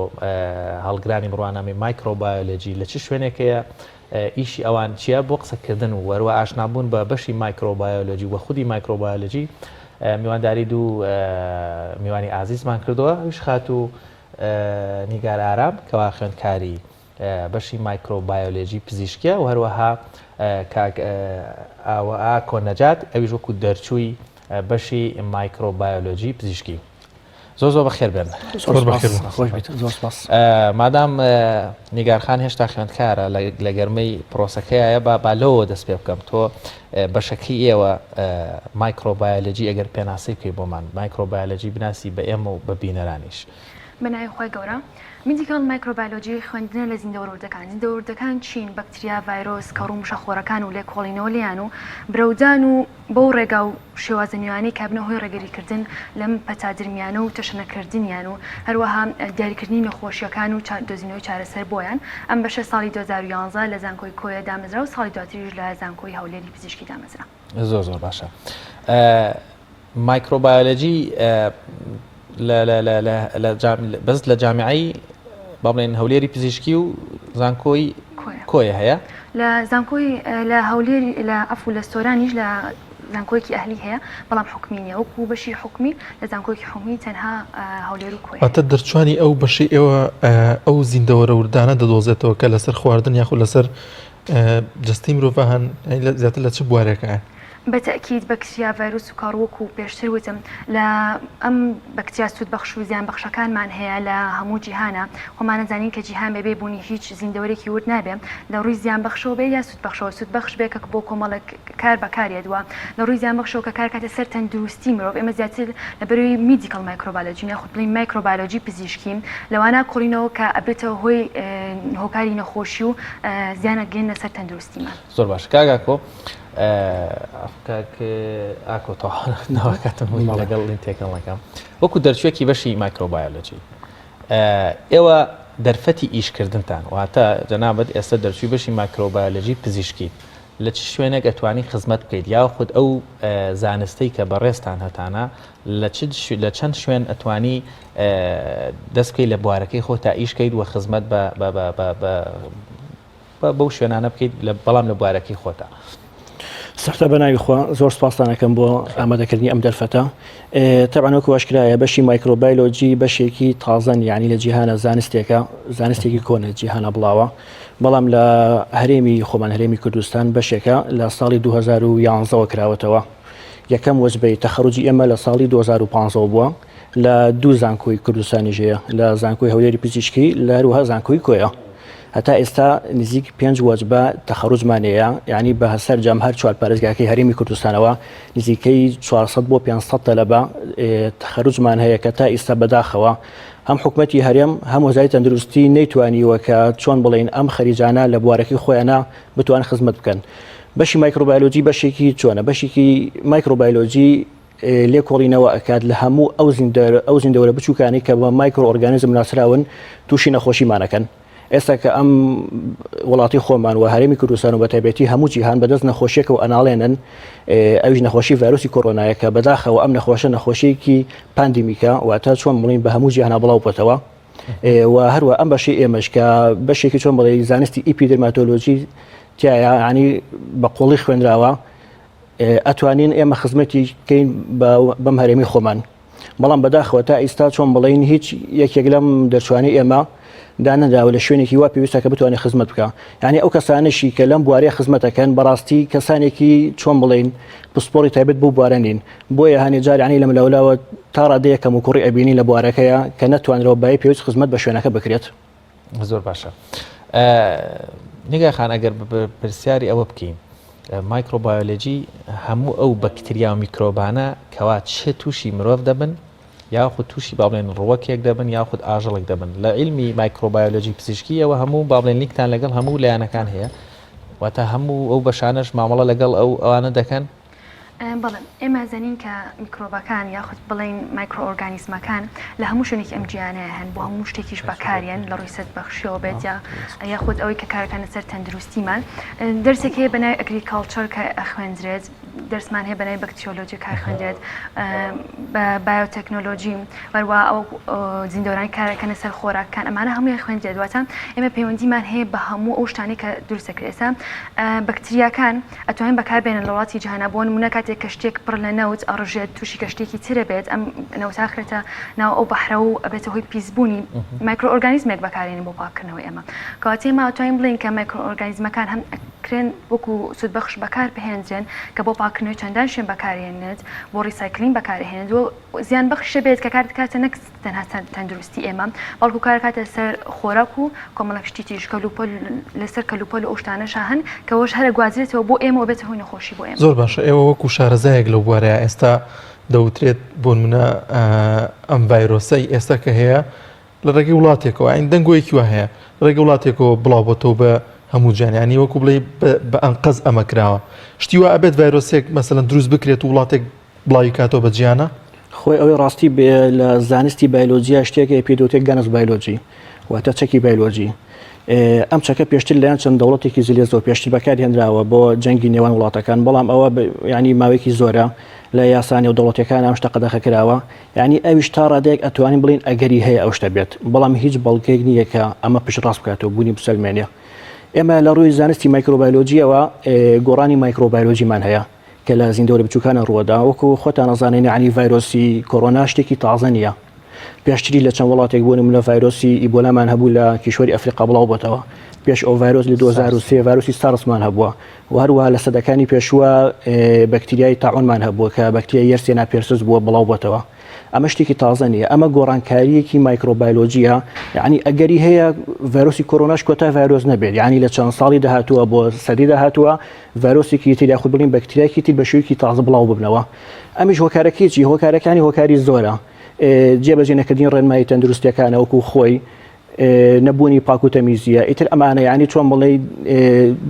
هەڵگرانی بڕوانامەی مایکرۆبایۆلۆجی لە چ شوێنێکەیە ئیشی ئەوان چییە بۆ قسەکردن و وەروە ئاشنابوون بە بەشی مایکرۆبایۆلۆجی و خودی مایکرۆبایۆلۆجی میوانداری دوو میوانی ئازیزمان کردووە ئەویش خاتوو نیگار ئارام کەوا خوێندکاری بەشی مایکرۆبایۆلۆجی پزیشکیە و هەروەها کاک ئاکۆ نەجات ئەویش وەکو دەرچووی بەشی مایکرۆبایۆلۆجی پزیشکی زۆر زۆر بەخێر بێن. مادام نیگارخان هێشتا خوێندکارە لە گەرمەی پرۆسەکەیە با با لەوە دەست پێ بکەم تۆ بەشەکەی ئێوە مایکرۆبایۆلۆجی ئەگەر پێناسەی بکەی بۆمان مایکرۆبایۆلۆجی بناسی بە ئێمە و بە بینەرانیش. بە ناوی خوای گەورە. Medical microbiology خوێندنە لە زیندەوەرە وردەکان. زیندەوەرە وردەکان چین؟ بەکتریا، ڤایرۆس، کەڕوو، مشەخۆرەکان و لێکۆڵینەوە لێیان و برەودان و بەو ڕێگا و شێوازە نوێیانەی کە ئەبنە هۆی ڕێگریکردن لەم پەتا درمیانە و تەشەنەکردنیان و هەروەها دیاریکردنی نەخۆشییەکان و دۆزینەوەی چارەسەر بۆیان. ئەم بەشە ساڵی 2011 لە زانکۆی کۆیە دامەزرا و ساڵی دواتریش لە زانکۆی هەولێری پزیشکی دامەزرا. زۆر زۆر باشە. مایکرۆبایۆلۆجی بەس لە جامیعەی با بڵێن هەولێری پزیشکی و زانکۆی کۆیە هەیە؟ لە زانکۆی لە هەولێر لە عەفو لە سۆرانیش لە زانکۆیەکی ئەهلی هەیە بەڵام حکومی نییە وەکو بەشی حکومی لە زانکۆیەکی حکومی تەنها هەولێر و کۆیە. واتە دەرچوانی ئەو بەشەی ئێوە ئەو زیندەوەرە وردانە دەدۆزێتەوە کە لەسەر خواردن یاخود لەسەر جەستەی مرۆڤ هەن زیاتر لە چ بوارێکە؟ بە تەئکید بەکتریا، ڤایرۆس و کاڕ وەکو پێشتر وتم لە ئەم بەکتریا سوودبەخش و زیانبەخشەکانمان هەیە لە هەموو جیهانا خۆمان ئەزانین کە جیهان بەبێ بوونی هیچ زیندەوەرێکی ورد نابێ لە ڕووی زیانبەخشەوە بێ یا سوودبەخشەوە سوودبەخش بێ کە بۆ کۆمەڵێک کار بەکارێت وە لە ڕووی زیانبەخشەوە کە کار کاتە سەر تەندروستی مرۆڤ ئێمە زیاتر لە بەروی medical microbiology یاخود بڵێین مایکرۆبایۆلۆجی پزیشکی لەوانە کۆڵینەوە کە ئەبێتە هۆی هۆکاری نەخۆشی و زیان ئەگەیەننە سەر تەندروستیمان. زۆر باشە کاک ئاکۆ کاک ئاکۆ تەواو لەگەڵ لین تێکەڵ نەکەم وەکو دەرچوویەکی بەشی مایکرۆبایۆلۆجی ئێوە دەرفەتی ئیشکردنتان واتە جەنابەت ئێستا دەرچووی بەشی مایکرۆبایۆلۆجی پزیشکیت لە چ شوێنێک ئەتوانی خزمەت بکەیت یاخود ئەو زانستەی کە بەڕێزتان هەتانە لە چ لە چەند شوێن ئەتوانی دەست بکەیت لە بوارەکەی خۆ تا ئیش کەیت و خزمەت بە بەو شوێنانە بکەیت بەڵام لە بوارەکەی خۆتا. سەختە بە ناوی خوا زۆر سپاستان ئەکەم بۆ ئامادەکردنی ئەم دەرفەتە تەبعەن وەکو ئاشکرایە بەشی مایکرۆبایلۆجی بەشێکی تازەن یعنی لە جیهانە زانستێکە زانستێکی کۆنە جیهانە بڵاوە بەڵام لە هەرێمی خۆمان هەرێمی کوردستان بەشێکە لە ساڵی 2011ەوە کراوەتەوە یەکەم وەجبەی تەخەروجی ئێمە لە ساڵی 2015 بووە لە دوو زانکۆی کوردستانیش هەیە لە زانکۆی هەولێری پزیشکی لە هەروەها زانکۆی کۆیە هەتا ئێستا نزیک پێنج وەجبە تەخەروجمان هەیە یعنی بە سەرجەم هەر چوار پارێزگاکەی هەرێمی کوردستانەوە نزیکەی 400 بۆ 500 تەلەبە تەخەروجمان هەیە کە تا ئیستا بەداخەوە هەم حکومەتی هەرێم هەم وەزاری تەندروستی نەیتوانیوە کە چۆن بڵێین ئەم خەریجانە لە بوارەکەی خۆیانە بتوان خزمەت بکەن بەشی مایکرۆبایۆلۆجی بەشێکی چۆنە بەشێکی مایکرۆبایۆلۆجی لێکۆڵینەوە ئەکات لە هەموو ئەو ئەو زیندەوەرە بچووکانەی کە بە microorganism ناسراون تووشی نەخۆشیمان ئەکەن. ئێستا کە ئەم وڵاتی خۆمان و هەرێمی کوردستان و بەتایبەتی هەموو جیهان بەدەست نەخۆشیەکەوە ئەناڵێنن ئەویش نەخۆشی ڤایرۆسی کۆرۆنایە کە بەداخەوە ئەم نەخۆشە نەخۆشیەکی pandemic ە واتە چۆن بڵین بە هەموو جیهانا بڵاو بۆتەوە و هەروە ئەم بەشی ئێمەش کە بەشێکی چۆن بڵێ زانستی ئیپیدرماتۆلۆجی تایە ینی بە قوڵی خوێنراوە ئەتوانین ئێمە خزمەتی کەین بەم هەرێمی خۆمان بەڵام بەداخەوە تا ئیستا چۆن بڵین هیچ یەکێک لەم دەرچوانی ئێمە دانەداوە لە شوێنێکی وا پێویستە کە بتوانێت خزمەت بکە یعنی ئەو کەسانشی کە لەم بوارەیە خزمەتەکەن بەڕاستی کەسانێکی چۆن بڵین پسپۆری تایبەت بۆ بوارە نین بۆیە هەنێ جارانی لەم لەولاوە تا ڕادەیە کەم و کوڕی ئەبینی لە بوارەکەیە کە نەتوانرەوە بای پێویست خزمەت بە شوێنەکە بکرێت. زۆر باشە نیگا خان ئەگەر پرسیاری ئەوە بکەین مایکرۆبایۆلۆجی هەموو ئەو بەکتریا و میکرۆبانە کەوا چ تووشی مرۆڤ دەبن؟ یاخود تووشی با بڵێن ڕووەکێک دەبن یاخود ئاژەڵێک دەبن لە عیلمی مایکرۆبایۆلۆجی پزیشکی ئێوە هەموو با بڵێن لینکتان لەگەڵ هەموو لایەنەکان هەیە واتە هەموو ئەو بەشانەش مامەڵە لەگەڵ ئەو ئەوانە دەکەن؟ بەڵێ ئێمە زەنین کە میکرۆبەکان یاخود بڵێین مایکرۆئۆرگانیزمەکان لە هەموو شوێنێکی ئەم جیهانەیە هەن بۆ هەموو شتێکیش بەکاریان لە ڕووی سەد بەخشیەوە بێت یا یاخود ئەوەی کە کارەکانە سەر تەندروستیمان دەرسێک هەیە بە ناوی agriculture کە ئەخوێندرێت دەرسمان هەیە بە ناوی بەکتریۆلۆجی کە ئەخوێندرێت بە بایۆتەکنۆلۆجی هەروا ئەو زیندەوەرانی کارەکەنە سەر خۆراکەکان ئەمانە هەموویان خوێندرێت واتە ئێمە پەیوەندیمان هەیە بە هەموو ئەو شتانەی کە دروست دەکرێت ئێستا بەکتریاکان ئەتوانین بەکاربێنن لە وڵاتی جیهانا بۆ نمونە کاتێک کەشتیەک پڕ لە نەوت ئەڕژێت توشی کەشتیەکی ترە بێت ئەم نەوتە ئەخرێتە ناو ئەو بەحرە و ئەبێتە هۆی پیسبوونی مایکرۆ ئۆرگانیزمێک بەکارێنین بۆ پاککردنەوەی ئێمە کەواتە ئێمە ئەتوانین بڵێین کە مایکرۆ ئۆرگانیزمەکان هەم ئەکرێن وەکو سوودبەخش بەکار بهێنرێن کە بۆ پاککردنەوەی چەندان شوێن بەکارێنێت بۆ recycling بەکارهێنێت و زیان بەخشە بێت کە کار دەکاتە نەک تەنها تەندروستی ئێمە بەڵکو کار کاتە سەر خۆراک و کۆمەڵێک شتی تریش کەلوپەل لەسەر کەلوپەل و ئەو شتانەشا هەن کە وەش هەرە گوازرێتەوە بۆ ئێمە و بێتە هۆی نەخۆشی بۆ ئێمە. زۆر باشە ئێوە وەکو شارەزایەک لەو بوارەیە ئێستا دەوترێت بۆنمونە ئەم ڤایرۆسەی ئێستا کە هەیە لە ڕێگەی وڵاتێکەوە ئەین دەنگۆیەکی وا هەیە ڕێگە وڵاتێکەوە بڵاو بۆتەوە بە هەموو جیان ینی وەکو بڵێ بە ئەنقەز ئەمە کراوە شتی وا ئەبێت ڤایرۆسێک مەسەلەن دروست بکرێت و وڵاتێک بڵاوی کاتەوە بە جیانە؟ خۆی ئەوەی ڕاستی بێ لە زانستی بایلۆجیا شتێک هەیە پێی دەوترێت guns biology واتە چەکی بایلۆجی ئەم چەکە پێشتر لەیان چەند دەوڵەتێکی زلێزەوە پێشتر بەکارهێنراوە بۆ جەنگی نێوان وڵاتەکان بەڵام ئەوە ینی ماوەیەکی زۆرە لە یاسا نێودەوڵەتیەکان ئەم شتە قەدەخە کراوە یعنی ئەویش تا ڕادەیەک ئەتوانین بڵین ئەگەری هەیە ئەو شتە بێت بەڵام هیچ بەڵگەیەک نییە کە ئەمە پشتڕاست بکاتەوە بوونی بسەلمێنێ ئێمە لە ڕووی زانستی مایکرۆبایلۆجیەوە گۆڕانی مایکرۆبایلۆجیمان هەیە کە لە زیندەوەرە بچووکانە ڕووەدا وەکو خۆتان ئەزانین یعنی ڤایرۆسی کۆرۆنا شتێکی تازە نییە پێشتری لە چەند وڵاتێک بۆ نمونە ڤایرۆسی ئیبۆلامان هەبوو لە کیشوەری ئەفریقا بڵاو بۆتەوە پێش ئەو ڤایرۆس لە 2003 ڤایرۆسی سارسمان هەبووە و هەروەها لە سەدەکانی پێشووە بەکتریای تاعونمان هەبووە کە بەکتریای Yersinia pestis بووە بڵاو بۆتەوە ئەمە شتێکی تازە نییە ئەمە گۆڕانکاریەکی مایکرۆبایلۆجیە یعنی ئەگەری هەیە ڤایرۆسی کۆرۆناش کۆتا ڤایرۆس نەبێت یعنی لە چەند ساڵی داهاتووە بۆ سەدی داهاتووە ڤایرۆسێکی تر یاخود بڵین بەکتریایەکی تر بە شێوەیەکی تازە بڵاو ببنەوە ئەمیش هۆکارەکەی چی هۆکارەکانی هۆکاری زۆرە جێبەجێ نەکردنی ڕێنمایی تەندروستیەکانە وەکو خۆی نەبوونی پاک و تەمیزیە ئیتر ئەمانە یعنی چۆن بڵێ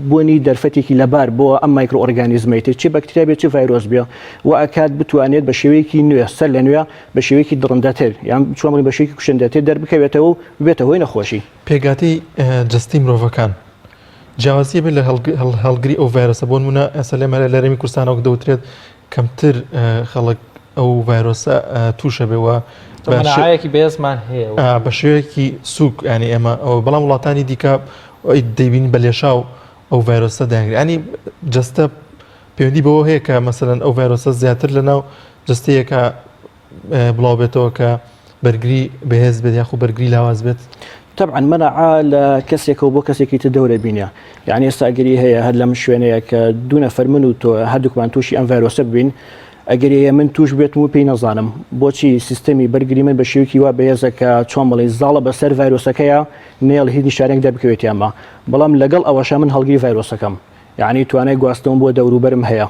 بوونی دەرفەتێکی لەبار بۆ ئەم مایکرۆ ئۆرگانیزمەی تر چی بەکتریا بێت چی ڤایرۆس بێ و ئەکات بتوانێت بە شێوەیەکی نوێ سەر لە نوێ بە شێوەیەکی دڕندەتر یان چۆن بڵێ بە شێوەیەکی کوشندەتر دەربکەوێتەوە و ببێتە هۆی نەخۆشی. پێکهاتەی جەستەی مرۆڤەکان جیاوازی هەبێت لە هەڵگری ئەو ڤایرۆسە بۆ نمونە ئێستا لێمە لە هەرێمی کوردستان وەک دەوترێت کەمتر خەڵک ئەو ڤایرۆسە تووشە بێ و بەشێوەیەکی بەهێزمان هەیە بە شێوەیەکی سوک ینی ئێمە ئەو بەڵام وڵاتانی دیکە دەیبین بە لێشاو ئەو ڤایرۆسە دەیانگرێت ینی جەستە پەیوەندی بەوە هەیە کە مەسەلەن ئەو ڤایرۆسە زیاتر لە ناو جەستەیەکە بڵاو بێتەوە کە بەرگری بەهێز بێت یاخو بەرگری لاواز بێت؟ تەبعەن مەناعە لە کەسێکەوە بۆ کەسێکی تر دەورە بینە یعنی ئێستا ئەگەری هەیە هەر لەم شوێنەیە کە دوو نەفەر من و تۆ هەردووکمان تووشی ئەم ڤایرۆسە ببین ئەگەری هەیە من توش بێتم و پێی نەزانم بۆچی سیستەمی بەرگری من بە شێوەیەکی وا بەهێزە کە چۆن بڵێ زاڵە بەسەر ڤایرۆسەکەیە نێڵ هیچ نیشانێک دەربکەوێت یانما بەڵام لەگەڵ ئەوەشا من هەڵگری ڤایرۆسەکەم یعنی توانای گواستنەوەم بۆ دەوروبەرم هەیە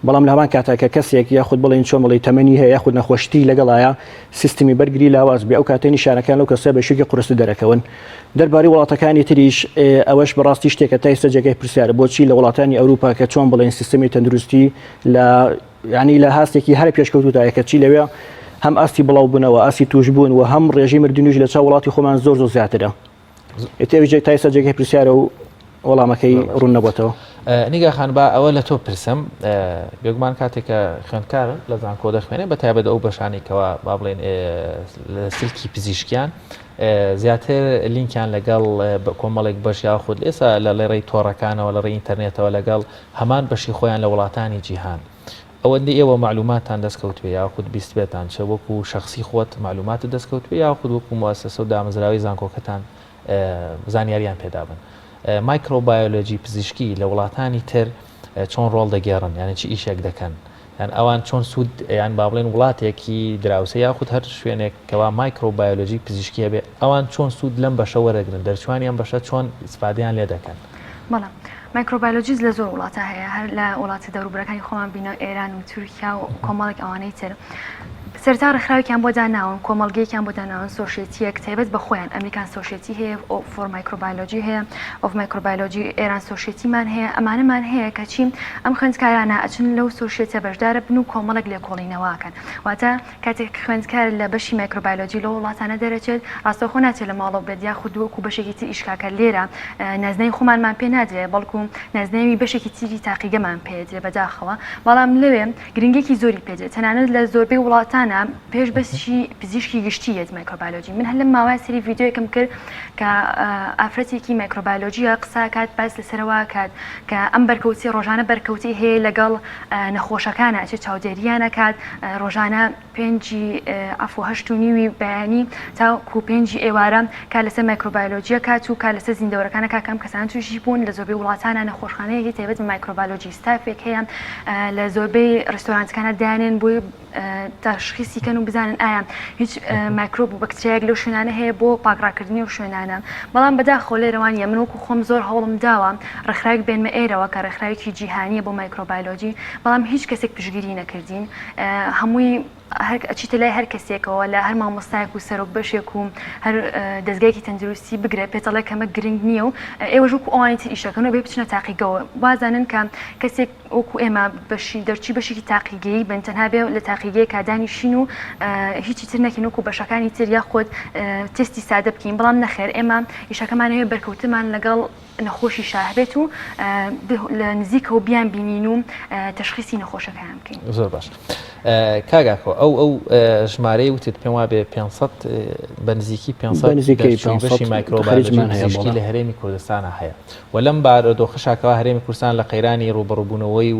بەڵام لە هەمان کاتا کە کەسێک یاخود بڵێین چۆن بڵێی تەمەنی هەیە یاخود نەخۆشیی لەگەڵایە سیستمی بەرگری لاواز بێ ئەو کاتەی نیشانەکان لەو کەسە بە شێوەیەکی قورستر دەرەکەون. دەربارەی وڵاتەکانی تریش ئەوەش بەڕاستی شتێکە تا ئێستا جێگای پرسیارە بۆچی لە وڵاتانی ئەوروپا کە چۆن بڵێن سیستمی تەندروستی لە ینی لە هاستێکی هەرە پێشکەوتوودایە کەچی لەوێ هەم ئاستی بڵاوبوونەوە ئاستی توشبوون و هەم ڕێژەی مردنیش لە چاو وڵاتی خۆمان زۆر زۆر زیاترە. ئیتر ئەویش تا ئێستا جێگای پرسیارە و وەڵامەکەی ڕوون نەبۆتەوە. نیگا خان با ئەوە لە تۆ پرسم بێگومان کاتێک کە خوێندکار لە زانکۆ دەخوێنێ بە تایبەت ئەو بەشانەی کەوا با بڵێن لە سلکی پزیشکیان زیاتر لینکیان لەگەڵ کۆمەڵێک بەش یاخود ئێستا لە ڕێی تۆڕەکانەوە لە ڕێی ئینتەرنێتەوە لەگەڵ هەمان بەشی خۆیان لە وڵاتانی جیهان ئەوەندەی ئێوە مەعلوماتتان دەست کەوتبێ یاخود بیستبێتان چ وەکو شەخسی خۆت مەعلوماتت دەست کەوتبێ یاخود وەکو موئەسەسە و دامەزراوەی زانکۆکەتان زانیاریان پێدابن مایکرۆبایۆلۆجی پزیشکی لە وڵاتانی تر چۆن ڕۆڵ دەگێڕن یعنی چ ئیشێک دەکەن یان ئەوان چۆن سوود یان با بڵێن وڵاتێکی دراوسێ یاخود هەر شوێنێک کەوا مایکرۆبایۆلۆجی پزیشکی هەبێ ئەوان چۆن سوود لەم بەشە وەرەگرن دەرچوانی ئەم بەشە چۆن ئیسفادەیان لێ دەکەن؟ بەڵێ مایکرۆبایۆلۆجیست لە زۆر وڵاتە هەیە هەر لە وڵاتە دەوروبەرەکانی خۆمان بینە ئێران و تورکیا و کۆمەڵێک ئەوانەی تر. سەرەتا ڕێکخراوێکیان بۆ داناون، کۆمەڵگەیەکیان بۆ داناون، society یەک تایبەت بە خۆیان، American Society هەیە for Microbiology هەیە، of Microbiology، ئێران Society مان هەیە، ئەمانەمان هەیە کەچی ئەم خوێندکارانە ئەچن لەو society ە بەشدارە بن و کۆمەڵێک لێکۆڵینەوە ئەکەن. واتە کاتێک خوێندکار لە بەشی مایکرۆبایۆلۆجی لەو وڵاتانە دەرەچێت ڕاستەوخۆ ناچێت لە ماڵەوە بێت یاخود وەکو بەشێکی تر ئیش کا کە لێرە نازناوی خۆمانمان پێ نادرێ بەڵکو نازناوی بەشێکی تری تاقیگەمان پێ درێ بەداخەوە بەڵام لەوێ گرنگێکی زۆری پێ دێت تەنانەت لە زۆربەی وڵاتانە پێش بەشی پزیشکی گشتی یەت مایکرۆبایۆلۆجی من هەر لەم ماوەیە سەری ڤیدیۆیەکم کرد کە ئافرەتێکی مایکرۆبایۆلۆجیە قسە کات باس لەسەرەوە کات کە ئەم بەرکەوتی ڕۆژانە بەرکەوتی هەیە لەگەڵ نەخۆشەکانە ئەچێت چاودێریان ئەکات ڕۆژانە پێنجی عەفو هەشت و نیوی بەیانی تا کو پێنجی ئێوارە کار لەسەر مایکرۆبایۆلۆجیە کات و کار لەسەر زیندەوەرەکانە کاکە ئەم کەسانە تووشی بوون لە زۆربەی وڵاتانە نەخۆشخانەیەکی تایبەت بە مایکرۆبایۆلۆجی ستافێک هەیە لە زۆربەی ڕێستۆرانتەکانە دانێن بۆی تەشخیسی کەن و بزانن ئایا هیچ مایکرۆب و بەکتریایەک لەو شوێنانە هەیە بۆ پاکڕاکردنی ئەو شوێنانە بەڵام بەداخەوە لێرە وانیە من وەکو خۆم زۆر هەوڵم داوە ڕێکخراوێک بێنمە ئێرەوە کە ڕێکخراوێکی جیهانیە بۆ مایکرۆبایلۆجی بەڵام هیچ کەسێک پشگیری نەکردین هەمووی هەر ئەچیتە لای هەر کەسێکەوە لە هەر مامۆستایەک و سەرۆک بەشێک و هەر دەزگایەکی تەندروستی بگرە پێتەڵێ کەمە گرنگ نییە و ئێوەش وەکو ئەوانی تر ئیشەکەن و بێ بچنە تاقیگەوە وازانن کە کەسێک وەکو ئێمە بەشی دەرچی بەشێکی تاقیگەیی بن تەنها بێ لە تاقیگەیەکا دانیشین و هیچی تر نەکەین وەکو بەشەکانی تر یاخود تێستی سادە بکەین بەڵام نەخێر ئێمە ئیشەکەمان هەیە بەرکەوتنمان لەگەڵ نەخۆشی شاه بێت و لە نزیکەوە بیان بینین و تەشخیسی نەخۆشەکەیان بکەین. زۆر باش کاک ئاکۆ ئەو ئەو ژمارەی وتت پێم وابێ 500 بە نزیکی 500 نزیکەی بەشی مایکرۆبایۆلۆجی پزیشکی لە هەرێمی کوردستانە هەیە و لەم بارودۆخەشا کەوا هەرێمی کوردستان لە قەیرانی ڕووبەڕووبوونەوەی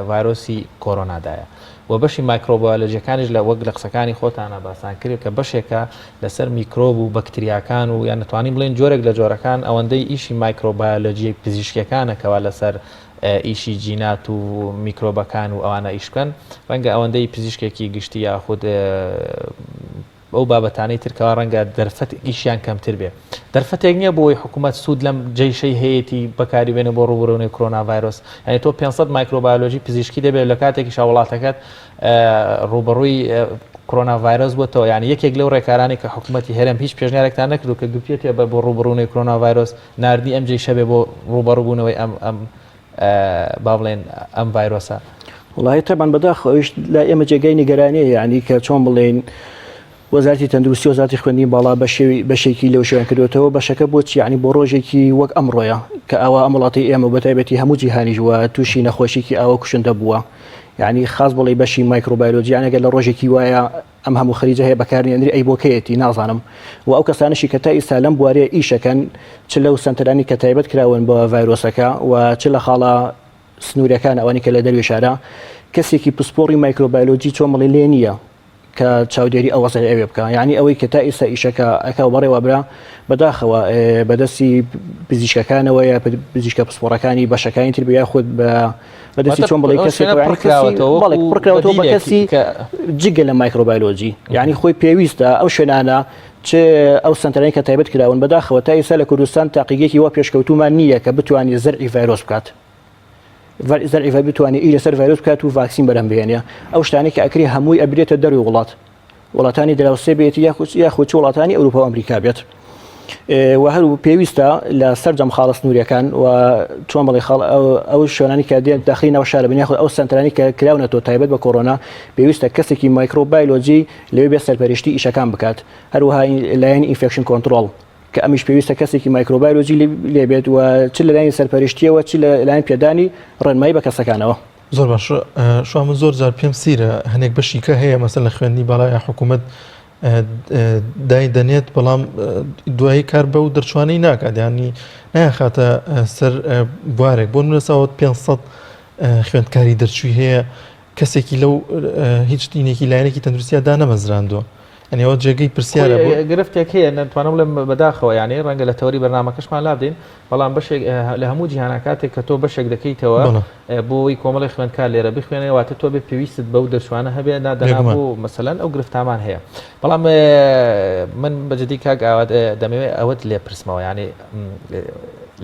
ڤایرۆسی کۆرۆنادایە و بەشی مایکرۆبایۆلۆجیەکانیش لە وەک لە قسەکانی خۆتانە باسان کرد کە بەشێکە لەسەر میکرۆب و بەکتریاکان و یان نتوانین بڵێن جۆرێک لە جۆرەکان ئەوەندەی ئیشی مایکرۆبایۆلۆجی پزیشکیەکانە کەوا لەسەر ئیشی جینات و میکرۆبەکان و ئەوانە ئیش بکەن ڕەنگە ئەوەندەی پزیشکێکی گشتی یاخود ئەو بابەتانەی تر کەوا ڕەنگە دەرفەت ئیشیان کەمتر بێ. دەرفەتێک نییە بۆ ئەوەی حکوومەت سوود لەم جەیشەی هەیەتی بەکاری بێنێ بۆ ڕووبەڕوونەوەی کۆرۆنا ڤایرۆس؟ یانی تۆ 500 مایکرۆبایۆلۆجی پزیشکی دەبێت لە کاتێکیشا وڵاتەکەت ڕووبەڕووی کۆرۆنا ڤایرۆس بۆتەوە یانی یەکێک لەو ڕێکارانەی کە حکوومەتی هەرێم هیچ پێشنیارێکتان نەکردو کە گرتوویەتیە بەر بۆ ڕووبەڕوونەوەی کۆرۆنا ڤایرۆس ناردنی ئەم جەیشە بێ بۆ ڕووبەڕووبوونەوەی ئەم ئەم با بڵێن ئەم ڤایرۆسە. وڵی تەبان بەداخەوە ئەویش لای ئێمە جێگای نیگەرانیە یعنی کە چۆن بڵێین وەزارتی تەندروستی وەزارتی خوێندنی باڵا بەشێوی بەشێکی لەو شوێن کردوێتەوە بەشەکە بۆچی یعنی بۆ ڕۆژێکی وەک ئەمڕۆیە کە ئەوە ئەم وڵاتی ئێمە بە تایبەتی هەموو جیهانیش وە تووشی نەخۆشیکی ئاوە کوشندە بووە یعنی خاص بڵێ بەشی مایکرۆبایۆلۆجی یانەگە لە ڕۆژێکی وایە ئەم هەموو خەریجە هەیە بەکارنێنری ئەی بۆ کەیەتی نازانم و ئەو کەسانشی کە تا ئیستا لەم بوارەیە ئیشەکەن چ لەو سەنتەرانی کە تایبەت کراون بە ڤایرۆسەکە و چ لە خاڵە سنوورەکان ئەوانی کە لە دەروی شارە کەسێکی پسپۆڕی مایکرۆبایۆلۆجی چۆن بڵێ لێ نییە کە چاودێری ئەو وەزعی ئەوێ بکە یعنی ئەوەی کە تا ئیستا ئیشەکە ئەکا و بەڕێوە برا بەداخەوە بەدەستی پزیشکەکانەوەیە پزیشکە پسپۆڕەکانی بەشەکانی تر بێ یاخود بە بەدەستی چۆن بڵێ کەسێک پڕکراوەتەوە پڕکراوەتەوە بە کەسی جگە لە مایکرۆبایۆلۆجی یعنی خۆی پێویستە ئەو شوێنانە چ ئەو سنتەرانی کە تایبەت کراون بەداخەوە تا ئێستا لە کوردستان تاقیگەیەکی وا پێشکەوتومان نییە کە بتوانێت زەرعی ڤایرۆس بکات زەرعی ڤایرۆس بتوانێت ئی لەسەر ڤایرۆس بکات و ڤاکسین بەرهەم بهێنێ ئەو شتانەی کە ئەکرێ هەمووی ئەبرێتە دەروی وڵات وڵاتانی دراوسێ بێت یاخود چ وڵاتانی ئەوروپا و ئەمریکا بێت و هەر پێویستە لە سەرجەم خاڵە سنووریەکان و چۆن بڵێ خاڵ ئەو شوێنانی کە دێن داخلی ناو شارە بن یاخود ئەو سەنتەرانی کە کراونەتەوە تایبەت بە کۆرۆنا پێویستە کەسێکی مایکرۆبایلۆجی لەوێ بێ سەرپەرشتی ئیشەکان بکات هەروەها لایەنی infection control کە ئەمیش پێویستە کەسێکی مایکرۆبایلۆجی لێ بێت و چ لەلایەن سەرپەرشتیەوە چ لەلایەن پێدانی ڕێنمایی بە کەسەکانەوە. زۆر باشە شوان من زۆر جار پێم سیرە هەنێک بەشی کە هەیە مەسەن لە خوێندنی باڵا یا حکوومەت دای دەنێت بەڵام دوایی کار بەو دەرچوانەی ناکات ینی ناخاتە سەر بوارێک بۆ نرسەوە 500 خوێندکاری دەرچووی هەیە کەسێکی لەو هیچ دینێکی لایەنێکی تەندروستیا دانەمەزراندووە یعنی ئەوە جێگەی پرسیارە بۆ گرفتێک هەیە نەتوانم بڵێم بەداخەوە یعنی ڕەنگە لە تەوەری بەرنامەکەشمان لابدەین بەڵام بەشێک لە هەموو جیهانە کاتێک کە تۆ بەشێک دەکەیتەوە بۆ ئەوەی کۆمەڵی خوێندکار لێرە بخوێنێ واتە تۆ بێ پێویستت بەو دەرچوانە هەبێ نادەنا بۆ مەسەلەن ئەو گرفتامان هەیە بەڵام من بەجددی کاک ئاوات دەمەوێت ئەوەت لێ پرسمەوە یعنی.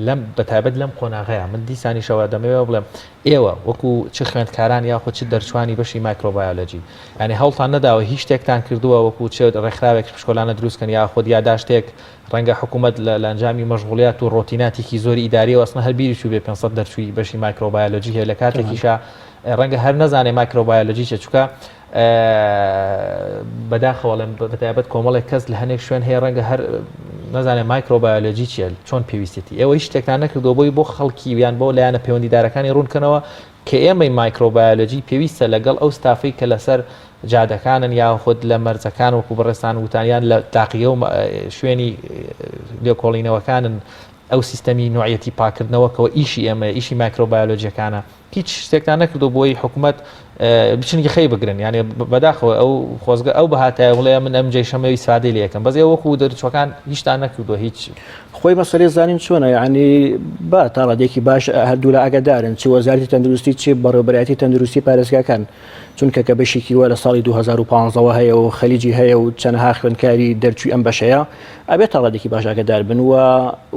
لەم بەتایبەت لەم قۆناغەیە من دیسانیشەوە دەمەوێت بڵێم ئێوە وەکو چ خوێندکاران یاخود چ دەرچوانی بەشی مایکرۆبایۆلۆجی یانی هەوڵتان نەداوە هیچ شتێکتان کردووە وەکو چ ڕێکخراوێک پشکۆلانە دروستکەن یاخود یاداشتێک ڕەنگە حکوومەت لە ئەنجامی مەشغوڵیات و ڕۆتیناتێکی زۆری ئیداریەوە ئەسڵەن هەر بیری چووبێ 500 دەرچووی بەشی مایکرۆبایۆلۆجی هەیە لە کاتێکیشا ڕەنگە هەر نەزانێ مایکرۆبایۆلۆجی چیە چونکە بەداخەوە ئەڵێم بەتایبەت کۆمەڵێک کەس لە هەنێک شوێن هەیە ڕەنگە هەر نەزانێت مایکرۆبایۆلۆجی چیە چۆن پێویستێتی ئێوە هیچ شتێکتان نەکردووە بۆی بۆ خەڵکی یان بۆ لایەنە پەیوەندیدارەکانی ڕوونکەنەوە کە ئێمەی مایکرۆبایۆلۆجی پێویستە لەگەڵ ئەو ستافەی کە لەسەر جادەکانن یاخود لە مەرزەکان وەکو بەڕێزتان وتان یان لە تاقیگە و شوێنی لێکۆڵینەوەکانن ئەو سیستەمی نوعیەتی پاکردنەوە کەەوە ئیشی ئێمە ئیشی مایکرۆبایۆلۆجیەکانە هیچ شتێکتان نەکردو بۆی حکوومەت بچن یخەی بگرن یانێ بەداخەوە ئەو خۆزگە ئەو بەهاتای بڵێ من ئەم جەیشەمەوی ئیسفادەی لێ یەکەم بەس ئێوە وەکو دەرچوەکان هیچتان نەکردووە هیچ. خۆی مەسەلەی زانین چۆنە یعنی با تا ڕادێکی باش هەردوولا ئاگادارن چ وەزارەتی تەندروستی چ بەڕێوەبەرایەتی تەندروستی پارێزگاکان چونکە کە بەشێکی وا لە ساڵی 2015ەوە هەیە و خەلیجی هەیە و چەندەها خوێندکاری دەرچووی ئەم بەشەیە ئەبێت تا ڕادێکی باش ئاگادار بن و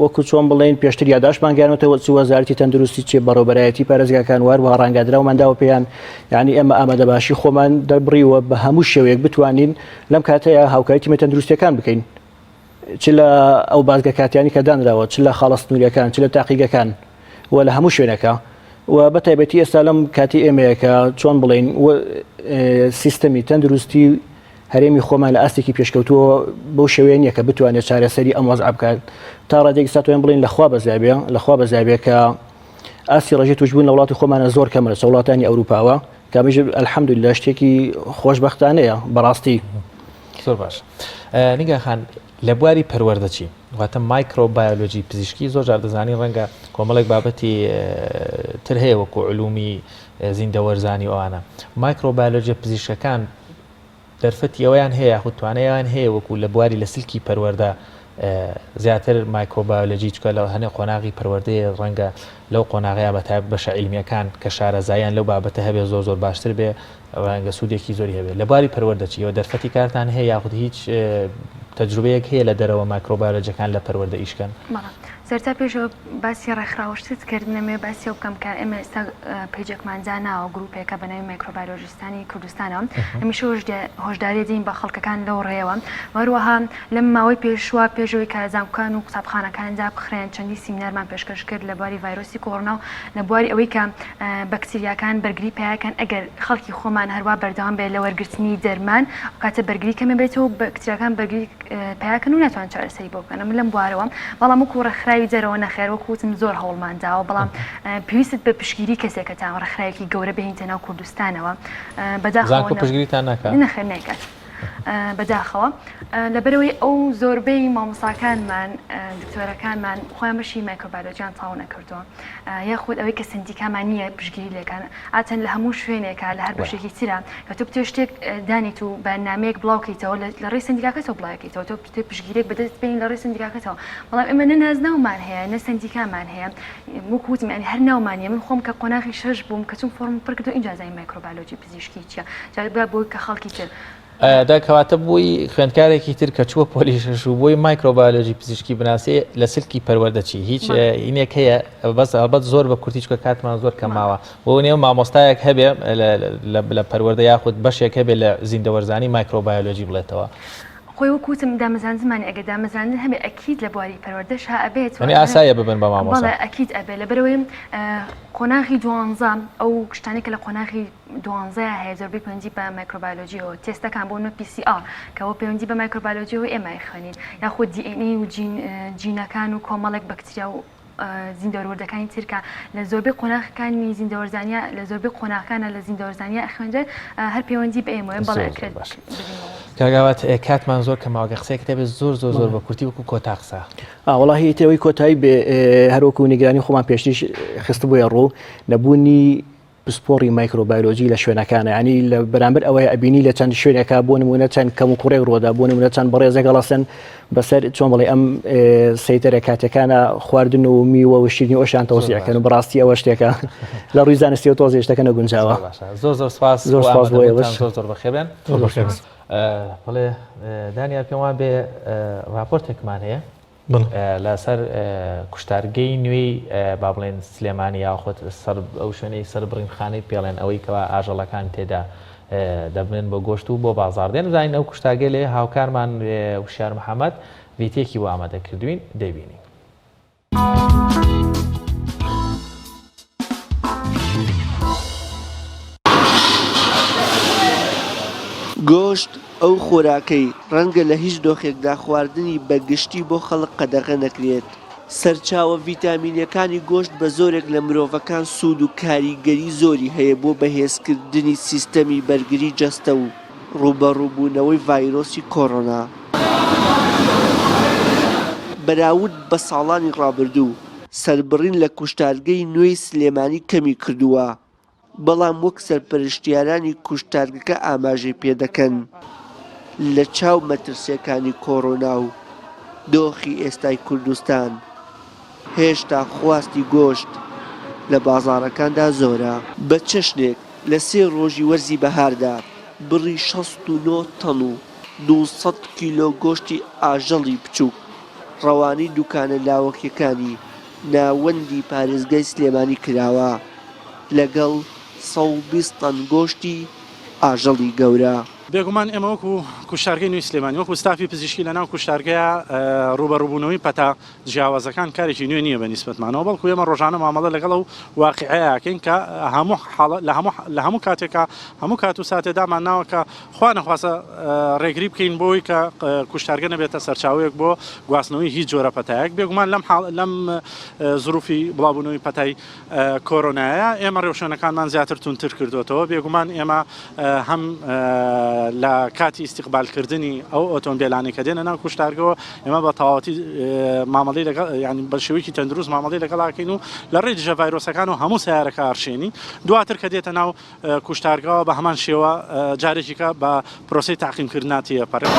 وەکو چۆن بڵێن پێشتر یاداشمان گەیانۆتەوە چ وەزارەتی تەندروستی چ بەڕێوەبەرایەتی پارێزگاکان و هەروەها ڕانگادراومان داوە پێیان یعنی ئێمە ئامادەباشی خۆمان دەربڕیوە بە هەموو شێوەیەک بتوانین لەم کاتەیە هاوکاری تیمە تەندروستیەکان بکەین چ لە ئەو بازگە کاتیانی کە دانراوە چ لە خاڵە سنووریەکان چ لە تاقیگەکان و لە هەموو شوێنەکە و بە تایبەتی ئێستا لەم کاتی ئێمەیە کە چۆن بڵین سیستەمی تەندروستی هەرێمی خۆمان لە ئاستێکی پێشکەوتووە بەو شێوەیە نییە کە بتوانێت چارەسەری ئەم وەزعە بکات تا ڕادەیەک ئێستا توانین بڵێین لە خوا بەزیابێ لە خوا بەزیابێ کە ئاستی ڕێژەی تووشبوون لە وڵاتی خۆمانە زۆر کەمە لە وڵاتانی ئەوروپاوە کە ئەمەش الحمدلله شتێکی خۆشبەختانەیە بەڕاستی. زۆر باش نیگا خان لە بواری پەروەردە چی؟ واتە مایکرۆبایۆلۆجی پزیشکی زۆر جار دەزانین ڕەنگە کۆمەڵێک بابەتی تر هەیە وەکو علومی زیندەوەرزانی و ئەوانە مایکرۆبایۆلۆجیە پزیشکەکان دەرفەتی ئەوەیان هەیە یاخود توانایان هەیە وەکو لە بواری لە سلکی پەروەردە زیاتر مایکرۆبایۆلۆجی چکە لە هەنێ قۆناغی پەروەردەیە ڕەنگە لەو قۆناغەیە بە تایبەت بەشە عیلمیەکان کە شارەزاییان لەو بابەتە هەبێ زۆر زۆر باشتر بێ ڕەنگە سوودێکی زۆری هەبێت لە بواری پەروەردە چی ئێوە دەرفەتی کارتان هەیە یاخود هیچ تەجروبەیەک هەیە لە دەرەوە مایکرۆبایۆلۆجەکان لە پەروەردە ئیش کەن؟ بەڵێ سەرەتا پێشەوە باسی ڕێکخراوشتت کرد منەمەوێ باسی ئەو بکەم کە ئێمە ئێستا پەیجێکمان داناوە گروپێکە بە ناوی مایکرۆبایۆلۆژیستانی کوردستانەوە هەمیشە هۆشداری دەین بە خەڵکەکان لەو ڕێیەوە و هەروەها لەم ماوەی پێشوە پێشەوەی کە زانکۆکان و قوتابخانەکان دابخرێن چەندی سیمینارمان پێشکەش کرد لە بواری ڤایرۆسی کۆرۆنا و لە بواری ئەوەی کە بەکتریاکان بەرگری پیاکەن ئەگەر خەڵکی خۆمان هەروا بەردەوام بێت لە وەرگرتنی دەرمان ئەو کاتە بەرگری کەمێ بێتەوە بەکتریاکان بەرگری پیاکەن و ناتوان چارەسەری بۆ بکەن من لەم بوارەوە بەڵام وەکو ڕێکخراوی دەرەوە نەخێر وەکو وتم زۆر هەوڵمان داوە بەڵام پێویستت بە پشتگیری کەسێکە تا ڕێکخراوێکی گەورە بهێنیتە ناو کوردستانەوە بەداخەوە زانکۆ پشتگیریتان ناکات؟ نەخێر نایکات بەداخەوە لەبەرەوەی ئەو زۆربەی مامۆساکانمان دکتۆرەکانمان خۆیان بەشی مایکرۆبایۆلۆجیان تەواو نەکردووە یاخود ئەوەی کە سندیکامان نییە پشگیری لێکان ئاتەن لە هەموو شوێنێکە لە هەر بەشێکی ترە کە تۆ بتێ شتێک دانیت و بەرنامەیەک بڵاوکەیتەوە لە ڕێی سندیکاکەتەوە بڵاوکەیتەوە تۆ بتێ پشگیرێک بەدەست بێنی لە ڕێی سندیکاکەتەوە بەڵام ئێمە نە نازناومان هەیە نە سندیکامان هەیە وەکو وتم یانی هەر ناومان نییە من خۆم کە قۆناغی شەش بووم کە چووم فۆرم پڕ کردەوە ئینجا زانیم مایکرۆبایۆلۆجی پزیشکی چییە جا بۆی کە خەڵکی تر دا کەواتە بۆی خوێندکارێکی تر کە چووە پۆلی شەش و بۆی مایکرۆبایۆلۆجی پزیشکی بناسێ لە سلکی پەروەردە چی هیچ ئینێک هەیە بەس ئەڵبەت زۆر بە کورتی چکە کاتمان زۆر کەم ماوە بۆ نێو مامۆستایەک هەبێ لە پەروەردە یاخود بەشێک هەبێ لە زیندەوەرزانی مایکرۆبایۆلۆجی بڵێتەوە. خۆی وەک وتم دامەزراندنمان ئەگەر دامەزراندن هەبێ ئەکید لە بواری پەروەردەش ها ئەبێت یانی ئاساییە ببن بە مامۆستا؟ بەڵێ ئەکید ئەبێ لەبەرئەوەی قۆناغی دوانزە ئەو شتانەی کە لە قۆناغی دوانزەیا هەیە زۆربەی پەیوەندی بە مایکرۆبایۆلۆجیەوە تێستەکان بۆ نمونە PCR کە ئەوە پەیوەندی بە مایکرۆبایۆلۆجیەوە ئێمە ئەیخوێنین یاخود DNA و جین جینەکان و کۆمەڵێک بەکتریا و زیندەوەر وردەکانی تر کە لە زۆربەی قۆناغەکانی زیندەوەرزانیا لە زۆربەی قۆناغەکانە لە زیندەوەرزانیا ئەخوێنرێت هەر پەیوەندی بە ئێمەوە بەڵێ زۆر زۆر ئەکرێت باش ببینەوە. کاک ئاوات کاتمان زۆر کەماوە گەر قسەیەکت هەبێت زۆر زۆر زۆر بە کورتی وەکو کۆتا قسە. وەڵاهی ئیتر ئەوەی کۆتایی بێ هەروەکو نیگەرانی خۆمان پێشتریش خستبوویە ڕوو نەبوونی پسپۆڕی مایکرۆبایۆلۆجی لە شوێنەکانە ینی لە بەرامبەر ئەوەی ئەبینی لە چەند شوێنێکا بۆ نمونە چەند کەم و کوڕێک ڕۆدا بۆ نمونە چەند بەڕێزێک هەڵەسن بەسەر چۆن بڵێ ئەم سەیتەرە کاتەکانە خواردن و میوە و شیرنی ئۆشان تەوزیعەکەن و بەڕاستی ئەوە شتێکە لە ڕووی زانستیەوە تۆزێ شتەکە نەگونجاوە زۆر زۆر سپاس زۆر سپاس بۆ ئێوەش زۆر زۆر بەخێربێن بەڵێ دانیار پێم وابێ ڕاپۆرتێکمان هەیە. لەسەر کوشتارگەی نوێی با بڵێن سلێمانی یاخود سەر ئەو شوێنەی سەربڕینخانەی پێڵێن ئەوەی کەوا ئاژەڵەکان تێدا دەبرێن بۆ گۆشت و بۆ بازاڕ دێن بزانین ئەو کوشتارگەی لێ هاوکارمان وشیار محەممەد ڤیتێکی بۆ ئامادە کردوین دەیبینین. گۆشت ئەو خۆراکەی ڕەنگە لە هیچ دۆخێکدا خواردنی بە گشتی بۆ خەڵک قەدەغە نەکرێت. سەرچاوە ڤیتامینیەکانی گۆشت بە زۆرێک لە مرۆڤەکان سوود و کاریگەری زۆری هەیە بۆ بەهێزکردنی سیستەمی بەرگری جەستە و ڕووبەڕووبوونەوەی ڤایرۆسی کۆرۆنا. بەراورد بە ساڵانی ڕابردوو، سەربڕین لە کوشتارگەی نوێی سلێمانی کەمی کردووە، بەڵام وەک سەرپەرشتیارانی کوشتارگەکە ئاماژەی پێدەکەن، لە چاو مەترسییەکانی کۆرۆنا و دۆخی ئێستای کوردستان، هێشتا خواستی گۆشت لە بازاڕەکاندا زۆرە. بە چەشنێک لە سێ ڕۆژی وەرزی بەهاردا بڕی 69 تەن و 200 کیلۆ گۆشتی ئاژەڵی بچووک ڕەوانەی دوکانە لاوەکیەکانی ناوەندی پارێزگای سلێمانی کراوە، لەگەڵ 120 تەن گۆشتی ئاژەڵی گەورە. بێگومان ئێمە وەکو کوشتارگەی نوێی سلێمانی، وەکو ستافی پزیشکی لەناو کوشتارگەیا ڕووبەڕووبوونەوەی پەتا جیاوازەکان کارێکی نوێ نییە بە نیسبەتمانەوە، بەڵکو ئێمە ڕۆژانە مامەڵە لەگەڵ ئەو واقیعەیا ئەکەین کە هەموو حاڵە لە هەموو لە هەموو کاتێکا هەموو کات و ساتێ دامان ناوە کە خوا نەخواستە ڕێگری بکەین بۆی کە کوشتارگە نەبێتە سەرچاوەیەک بۆ گواستنەوەی هیچ جۆرە پەتایەک. بێگومان لەم حاڵ لەم زروفی بڵاوبوونەوەی پەتای کۆرۆنایە ئێمە ڕێوشوێنەکانمان زیاتر توندتر کردوێتەوە بێگومان ئێمە هەم لە کاتی ئیستیقبالکردنی ئەو ئۆتۆمبیلانەی کە دێنە ناو کوشتارگەوە ئێمە بە تەواوەتی مامەڵەی لەگەڵ یانی بە شێوەیەکی تەندروست مامەڵەی لەگەڵاکەین و لە ڕێی دژە ڤایرۆسەکان و هەموو سیارەکە ئەڕشێنین دواتر کە دێتە ناو کوشتارگەوە بە هەمان شێوە جارێکیکە بە پرۆسەی تاقیمکردنا تێپەڕێت.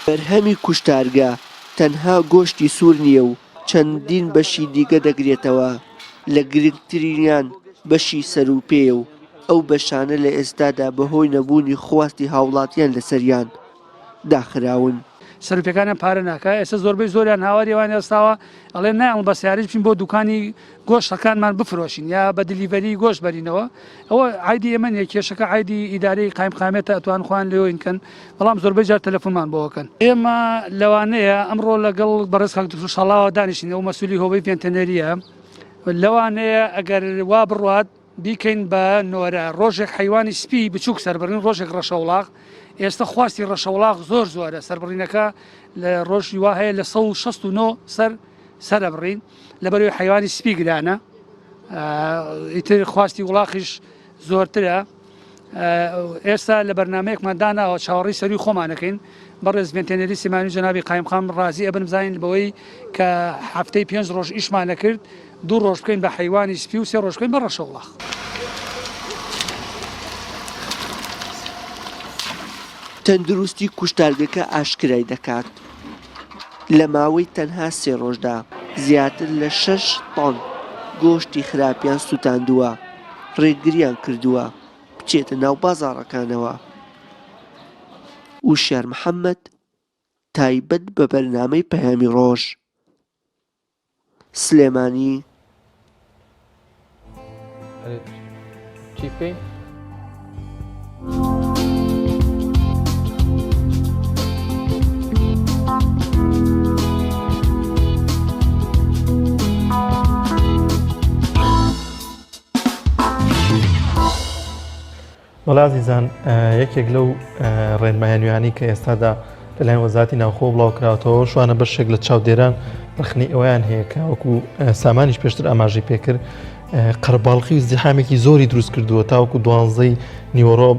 بەرهەمی کوشتارگە تەنها گۆشتی سوور نییە و چەندین بەشی دیکە دەگرێتەوە، لە گرنگترینیان بەشی سەر و پێیە و ئەو بەشانە لە ئێستادا بەهۆی نەبوونی خواستی هاوڵاتیان لەسەریان داخراون. سەر و پێکانیان پارە ناکا، ئێستا زۆربەی زۆریان هاواری ئەوان هەستاوە ئەڵێن نایەڵن بە سەیارەش بچین بۆ دوکانی گۆشتەکانمان بفرۆشین یا بە delivery گۆشت بەرینەوە، ئەوە عەیبی ئێمە نیە کێشەکە عەیبی ئیدارەی قایمقامیەتە ئەتوان خۆیان لێوەین کەن بەڵام زۆربەی جار تەلەفونمان بۆ ئەکەن. ئێمە لەوانەیە ئەمڕۆ لەگەڵ بەڕێز کاک دکتۆر شاڵاوە دانیشین ئەو مەسولی هۆبەی ڤێنتەنەریە لەوانەیە ئەگەر وا بڕوات بیکەین بە نۆرە ڕۆژێک حەیوانی سپی بچووک سەربڕین ڕۆژێک ڕەشەوڵاغ ئێستا خواستی ڕەشەوڵاغ زۆر زۆرە سەربڕینەکە لە ڕۆژی وا هەیە لە 169 سەر سەرەبڕین لەبەرەوەی حەیوانی سپی گرانە ئیتر خواستی وڵاخیش زۆرترە ئێستا لە بەرنمەیەکمان داناوە چاوەڕی سەروی خۆمانەکەین بەڕێز ڤێنتێنەری سلێمانی و جەنابی قایمقام ڕازی ئەبن بزانین بەوەی کە هەفتەی پێنج ڕۆژ ئیشمان نەکرد دوو ڕۆژ بکەین بە حەیوانی سپی و سێ ڕۆژ بکەین بە ڕەشەوڵاخ. تەندروستی کوشتارگەکە ئاشکرای دەکات، لە ماوەی تەنها سێ ڕۆژدا زیاتر لە شەش تۆن گۆشتی خراپیان سوتاندووە، ڕێگریان کردووە بچێتە ناو بازاڕەکانەوە. وشیار محەمەد، تایبەت بە بەرنامەی پەیامی ڕۆژ، سلێمانی. چی بکەین؟ بەڵێ ئازیزان یەکێک لەو ڕێنمایە نوێیانەی کە ئێستادا لەلایەن وەزارەتی ناوخۆ بڵاوکراوەتەوە شوانە بەشێک لە چاودێران ڕخنەی ئەویان هەیە کە وەکو سامانیش پێشتر ئاماژەی پێکرد قەرباڵخی و زیحامێکی زۆری دروست کردووە تاوەکو دوانزەی نیوەڕۆ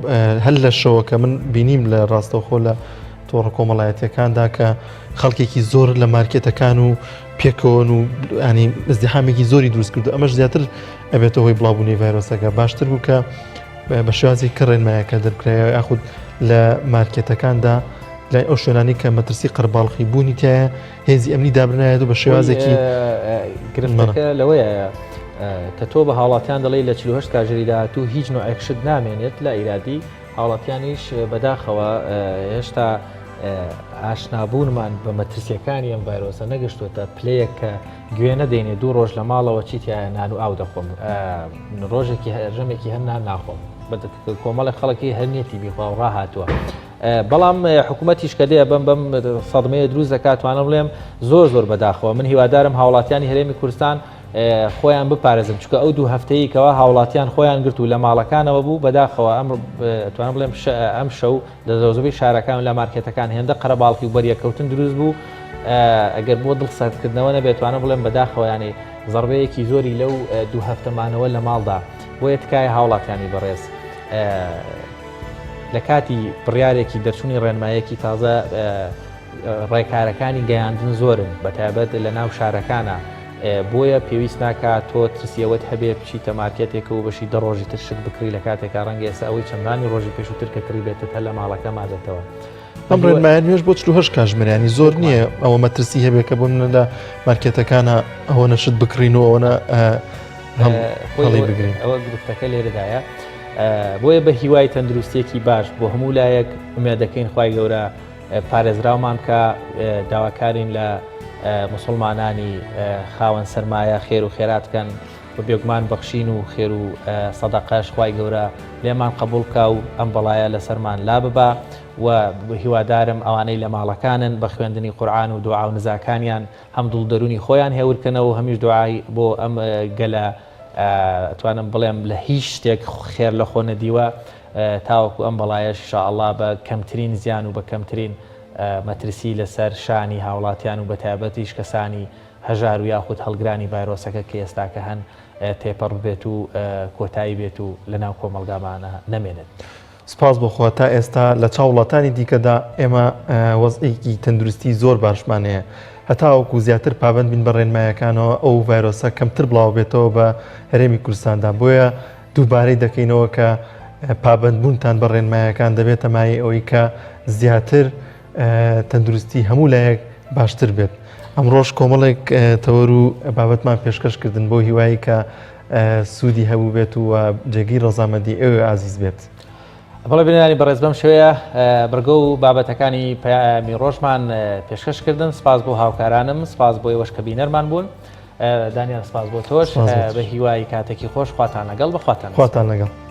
هەر لە شەوە کە من بینیم لە ڕاستەوخۆ لە تۆڕە کۆمەڵایەتیەکاندا کە خەڵکێکی زۆر لە مارکێتەکان و پێکەوەن و ینی ئزدیحامێکی زۆری دروست کردو ئەمەش زیاتر ئەبێتە هۆی بڵاوبوونی ڤایرۆسەکە باشتر بوو کە بە شێوازی کە ڕێنمایەکە دەرکرایەوە یاخود لە مارکێتەکاندا لای ئەو شوێنانی کە مەترسی قەرباڵخی بوونی تایە هێزی ئەمنی دابنایەت و بە شێوازێکی گرفتەکە لەوەیە کە تۆ بە هاوڵاتیان دەڵێ لە 48 کاژێری داهاتوو هیچ نوعێک شت نامێنێت لە ئیرادی هاوڵاتیانیش بەداخەوە هێشتا. ئاشنابوونمان بە مەترسیەکانی ئەم ڤایرۆسە نەگەشتووەتە پلەیەک کە گوێ نەدەینێ دوو ڕۆژ لە ماڵەوە چی تایە نان و ئاو دەخۆم ڕۆژێکی ژەمێکی هەر نان ناخۆم کۆمەڵی خەڵکی هەر نیەتی بیخوا و ڕاهاتووە. بەڵام حکوومەتیش کە دێ بەم بەم سەدمەیە دروست دەکات توانم بڵێم زۆر زۆر بەداخەوە من هیوادارم هاوڵاتیانی هەرێمی کوردستان خۆیان بپارێزن چونکە ئەو دوو هەفتەیە کەوا هاوڵاتیان خۆیان گرت و لە ماڵەکانەوە بوو بەداخەوە ئەم توانم بڵێم ئەم شەو لە زۆربەی شارەکان و لە مارکێتەکان هێندە قەرەباڵخی و بەریەککەوتن دروست بوو ئەگەر بۆ دڵ سەردکردنەوە نەبێت توانم بڵێم بەداخەوە ینی زەربەیەکی زۆری لەو دوو هەفتەمانەوە لە ماڵدا بۆیە تکایە هاوڵاتیانی بەڕێز لە کاتی بڕیارێکی دەرچوونی ڕێنمایەکی تازە ڕێکارەکانی گەیاندن زۆرن بەتایبەت لە ناو شارەکانە بۆیە پێویست ناکا تۆ ترسی ئەوەت هەبێ بچیتە مارکێتێکەوە و بەشی دە ڕۆژی تر شت بکڕی لە کاتێکا ڕەنگە ئێستا ئەوەی چەندانی ڕۆژی پێشووتر کە کڕیبێتت هەر لە ماڵەکە مابێتەوە. ئەم ڕێنمایە نوێش بۆ 48 کاژمێر ینی زۆر نییە ئەوە مەترسی هەبێت کە بۆ منە لە مارکێتەکانە ئەوە نەشت بکڕین و ئەوەنە هەڵی بگرین ئەوە گرفتەکە لێرەدایە بۆیە بە هیوای تەندروستیەکی باش بۆ هەموو لایەک ئومێدەکەین خوای گەورە پارێزراومان بکا، داواکارین لە موسڵمانانی خاوەن سەرمایە خێر و خێرات بکەن و بێگومان بەخشین و خێر و سەدەقەش خوای گەورە لێمان قبوڵ بکا و ئەم بەڵایە لەسەرمان لاببا و هیوادارم ئەوانەی لە ماڵەکانن بە خوێندنی قورئان و دوعا و نزاکانیان هەم دڵ و دەروونی خۆیان هێورکەنەوە و هەمیش دوعای بۆ ئەم گەلە ئەتوانم بڵێم لە هیچ شتێک خێر لەخۆ نەدیوە تاوەکو ئەم بەڵایەش ان شاء اللە بە کەمترین زیان و بە کەمترین مەترسی لەسەر شانی هاوڵاتیان و بەتایبەتیش کەسانی هەژار و یاخود هەڵگرانی ڤایرۆسەکە کە ئێستاکە هەن تێپەڕ ببێت و کۆتایی بێت و لەناو کۆمەڵگامانە نەمێنێت. سوپاس بۆ خوا تا ئێستا لە چاو وڵاتانی دیکەدا ئێمە وەزعێکی تەندروستی زۆر باشمان هەیە هەتاوەکو زیاتر پابەند بین بە ڕێنمایەکانەوە ئەو ڤایرۆسە کەمتر بڵاو بێتەوە بە هەرێمی کوردستاندا بۆیە دووبارەی دەکەینەوە کە پابەندبوونتان بە ڕێنمایەکان دەبێتە مایەی ئەوەی کە زیاتر تەندروستی هەموو لایەک باشتر بێت. ئەمڕۆش کۆمەڵێک تەوەر و بابەتمان پێشکەش کردن بۆ هیوایی کە سوودی هەبوو بێت و جێگەی ڕەزامەندی ئێوەی ئازیز بێت. بەڵێ بینەرانی بەڕێز بەم شێوەیە بڕگە و بابەتەکانی پەیامی ڕۆژمان پێشکەش کردن سپاس بۆ هاوکارانم سپاس بۆ ئێوەش کە بینەرمان بوون. دانیال سپاس بۆ تۆش بە هیوای کاتێکی خۆش خواتان لەگەڵ بەخواتان خواتان لەگەڵ.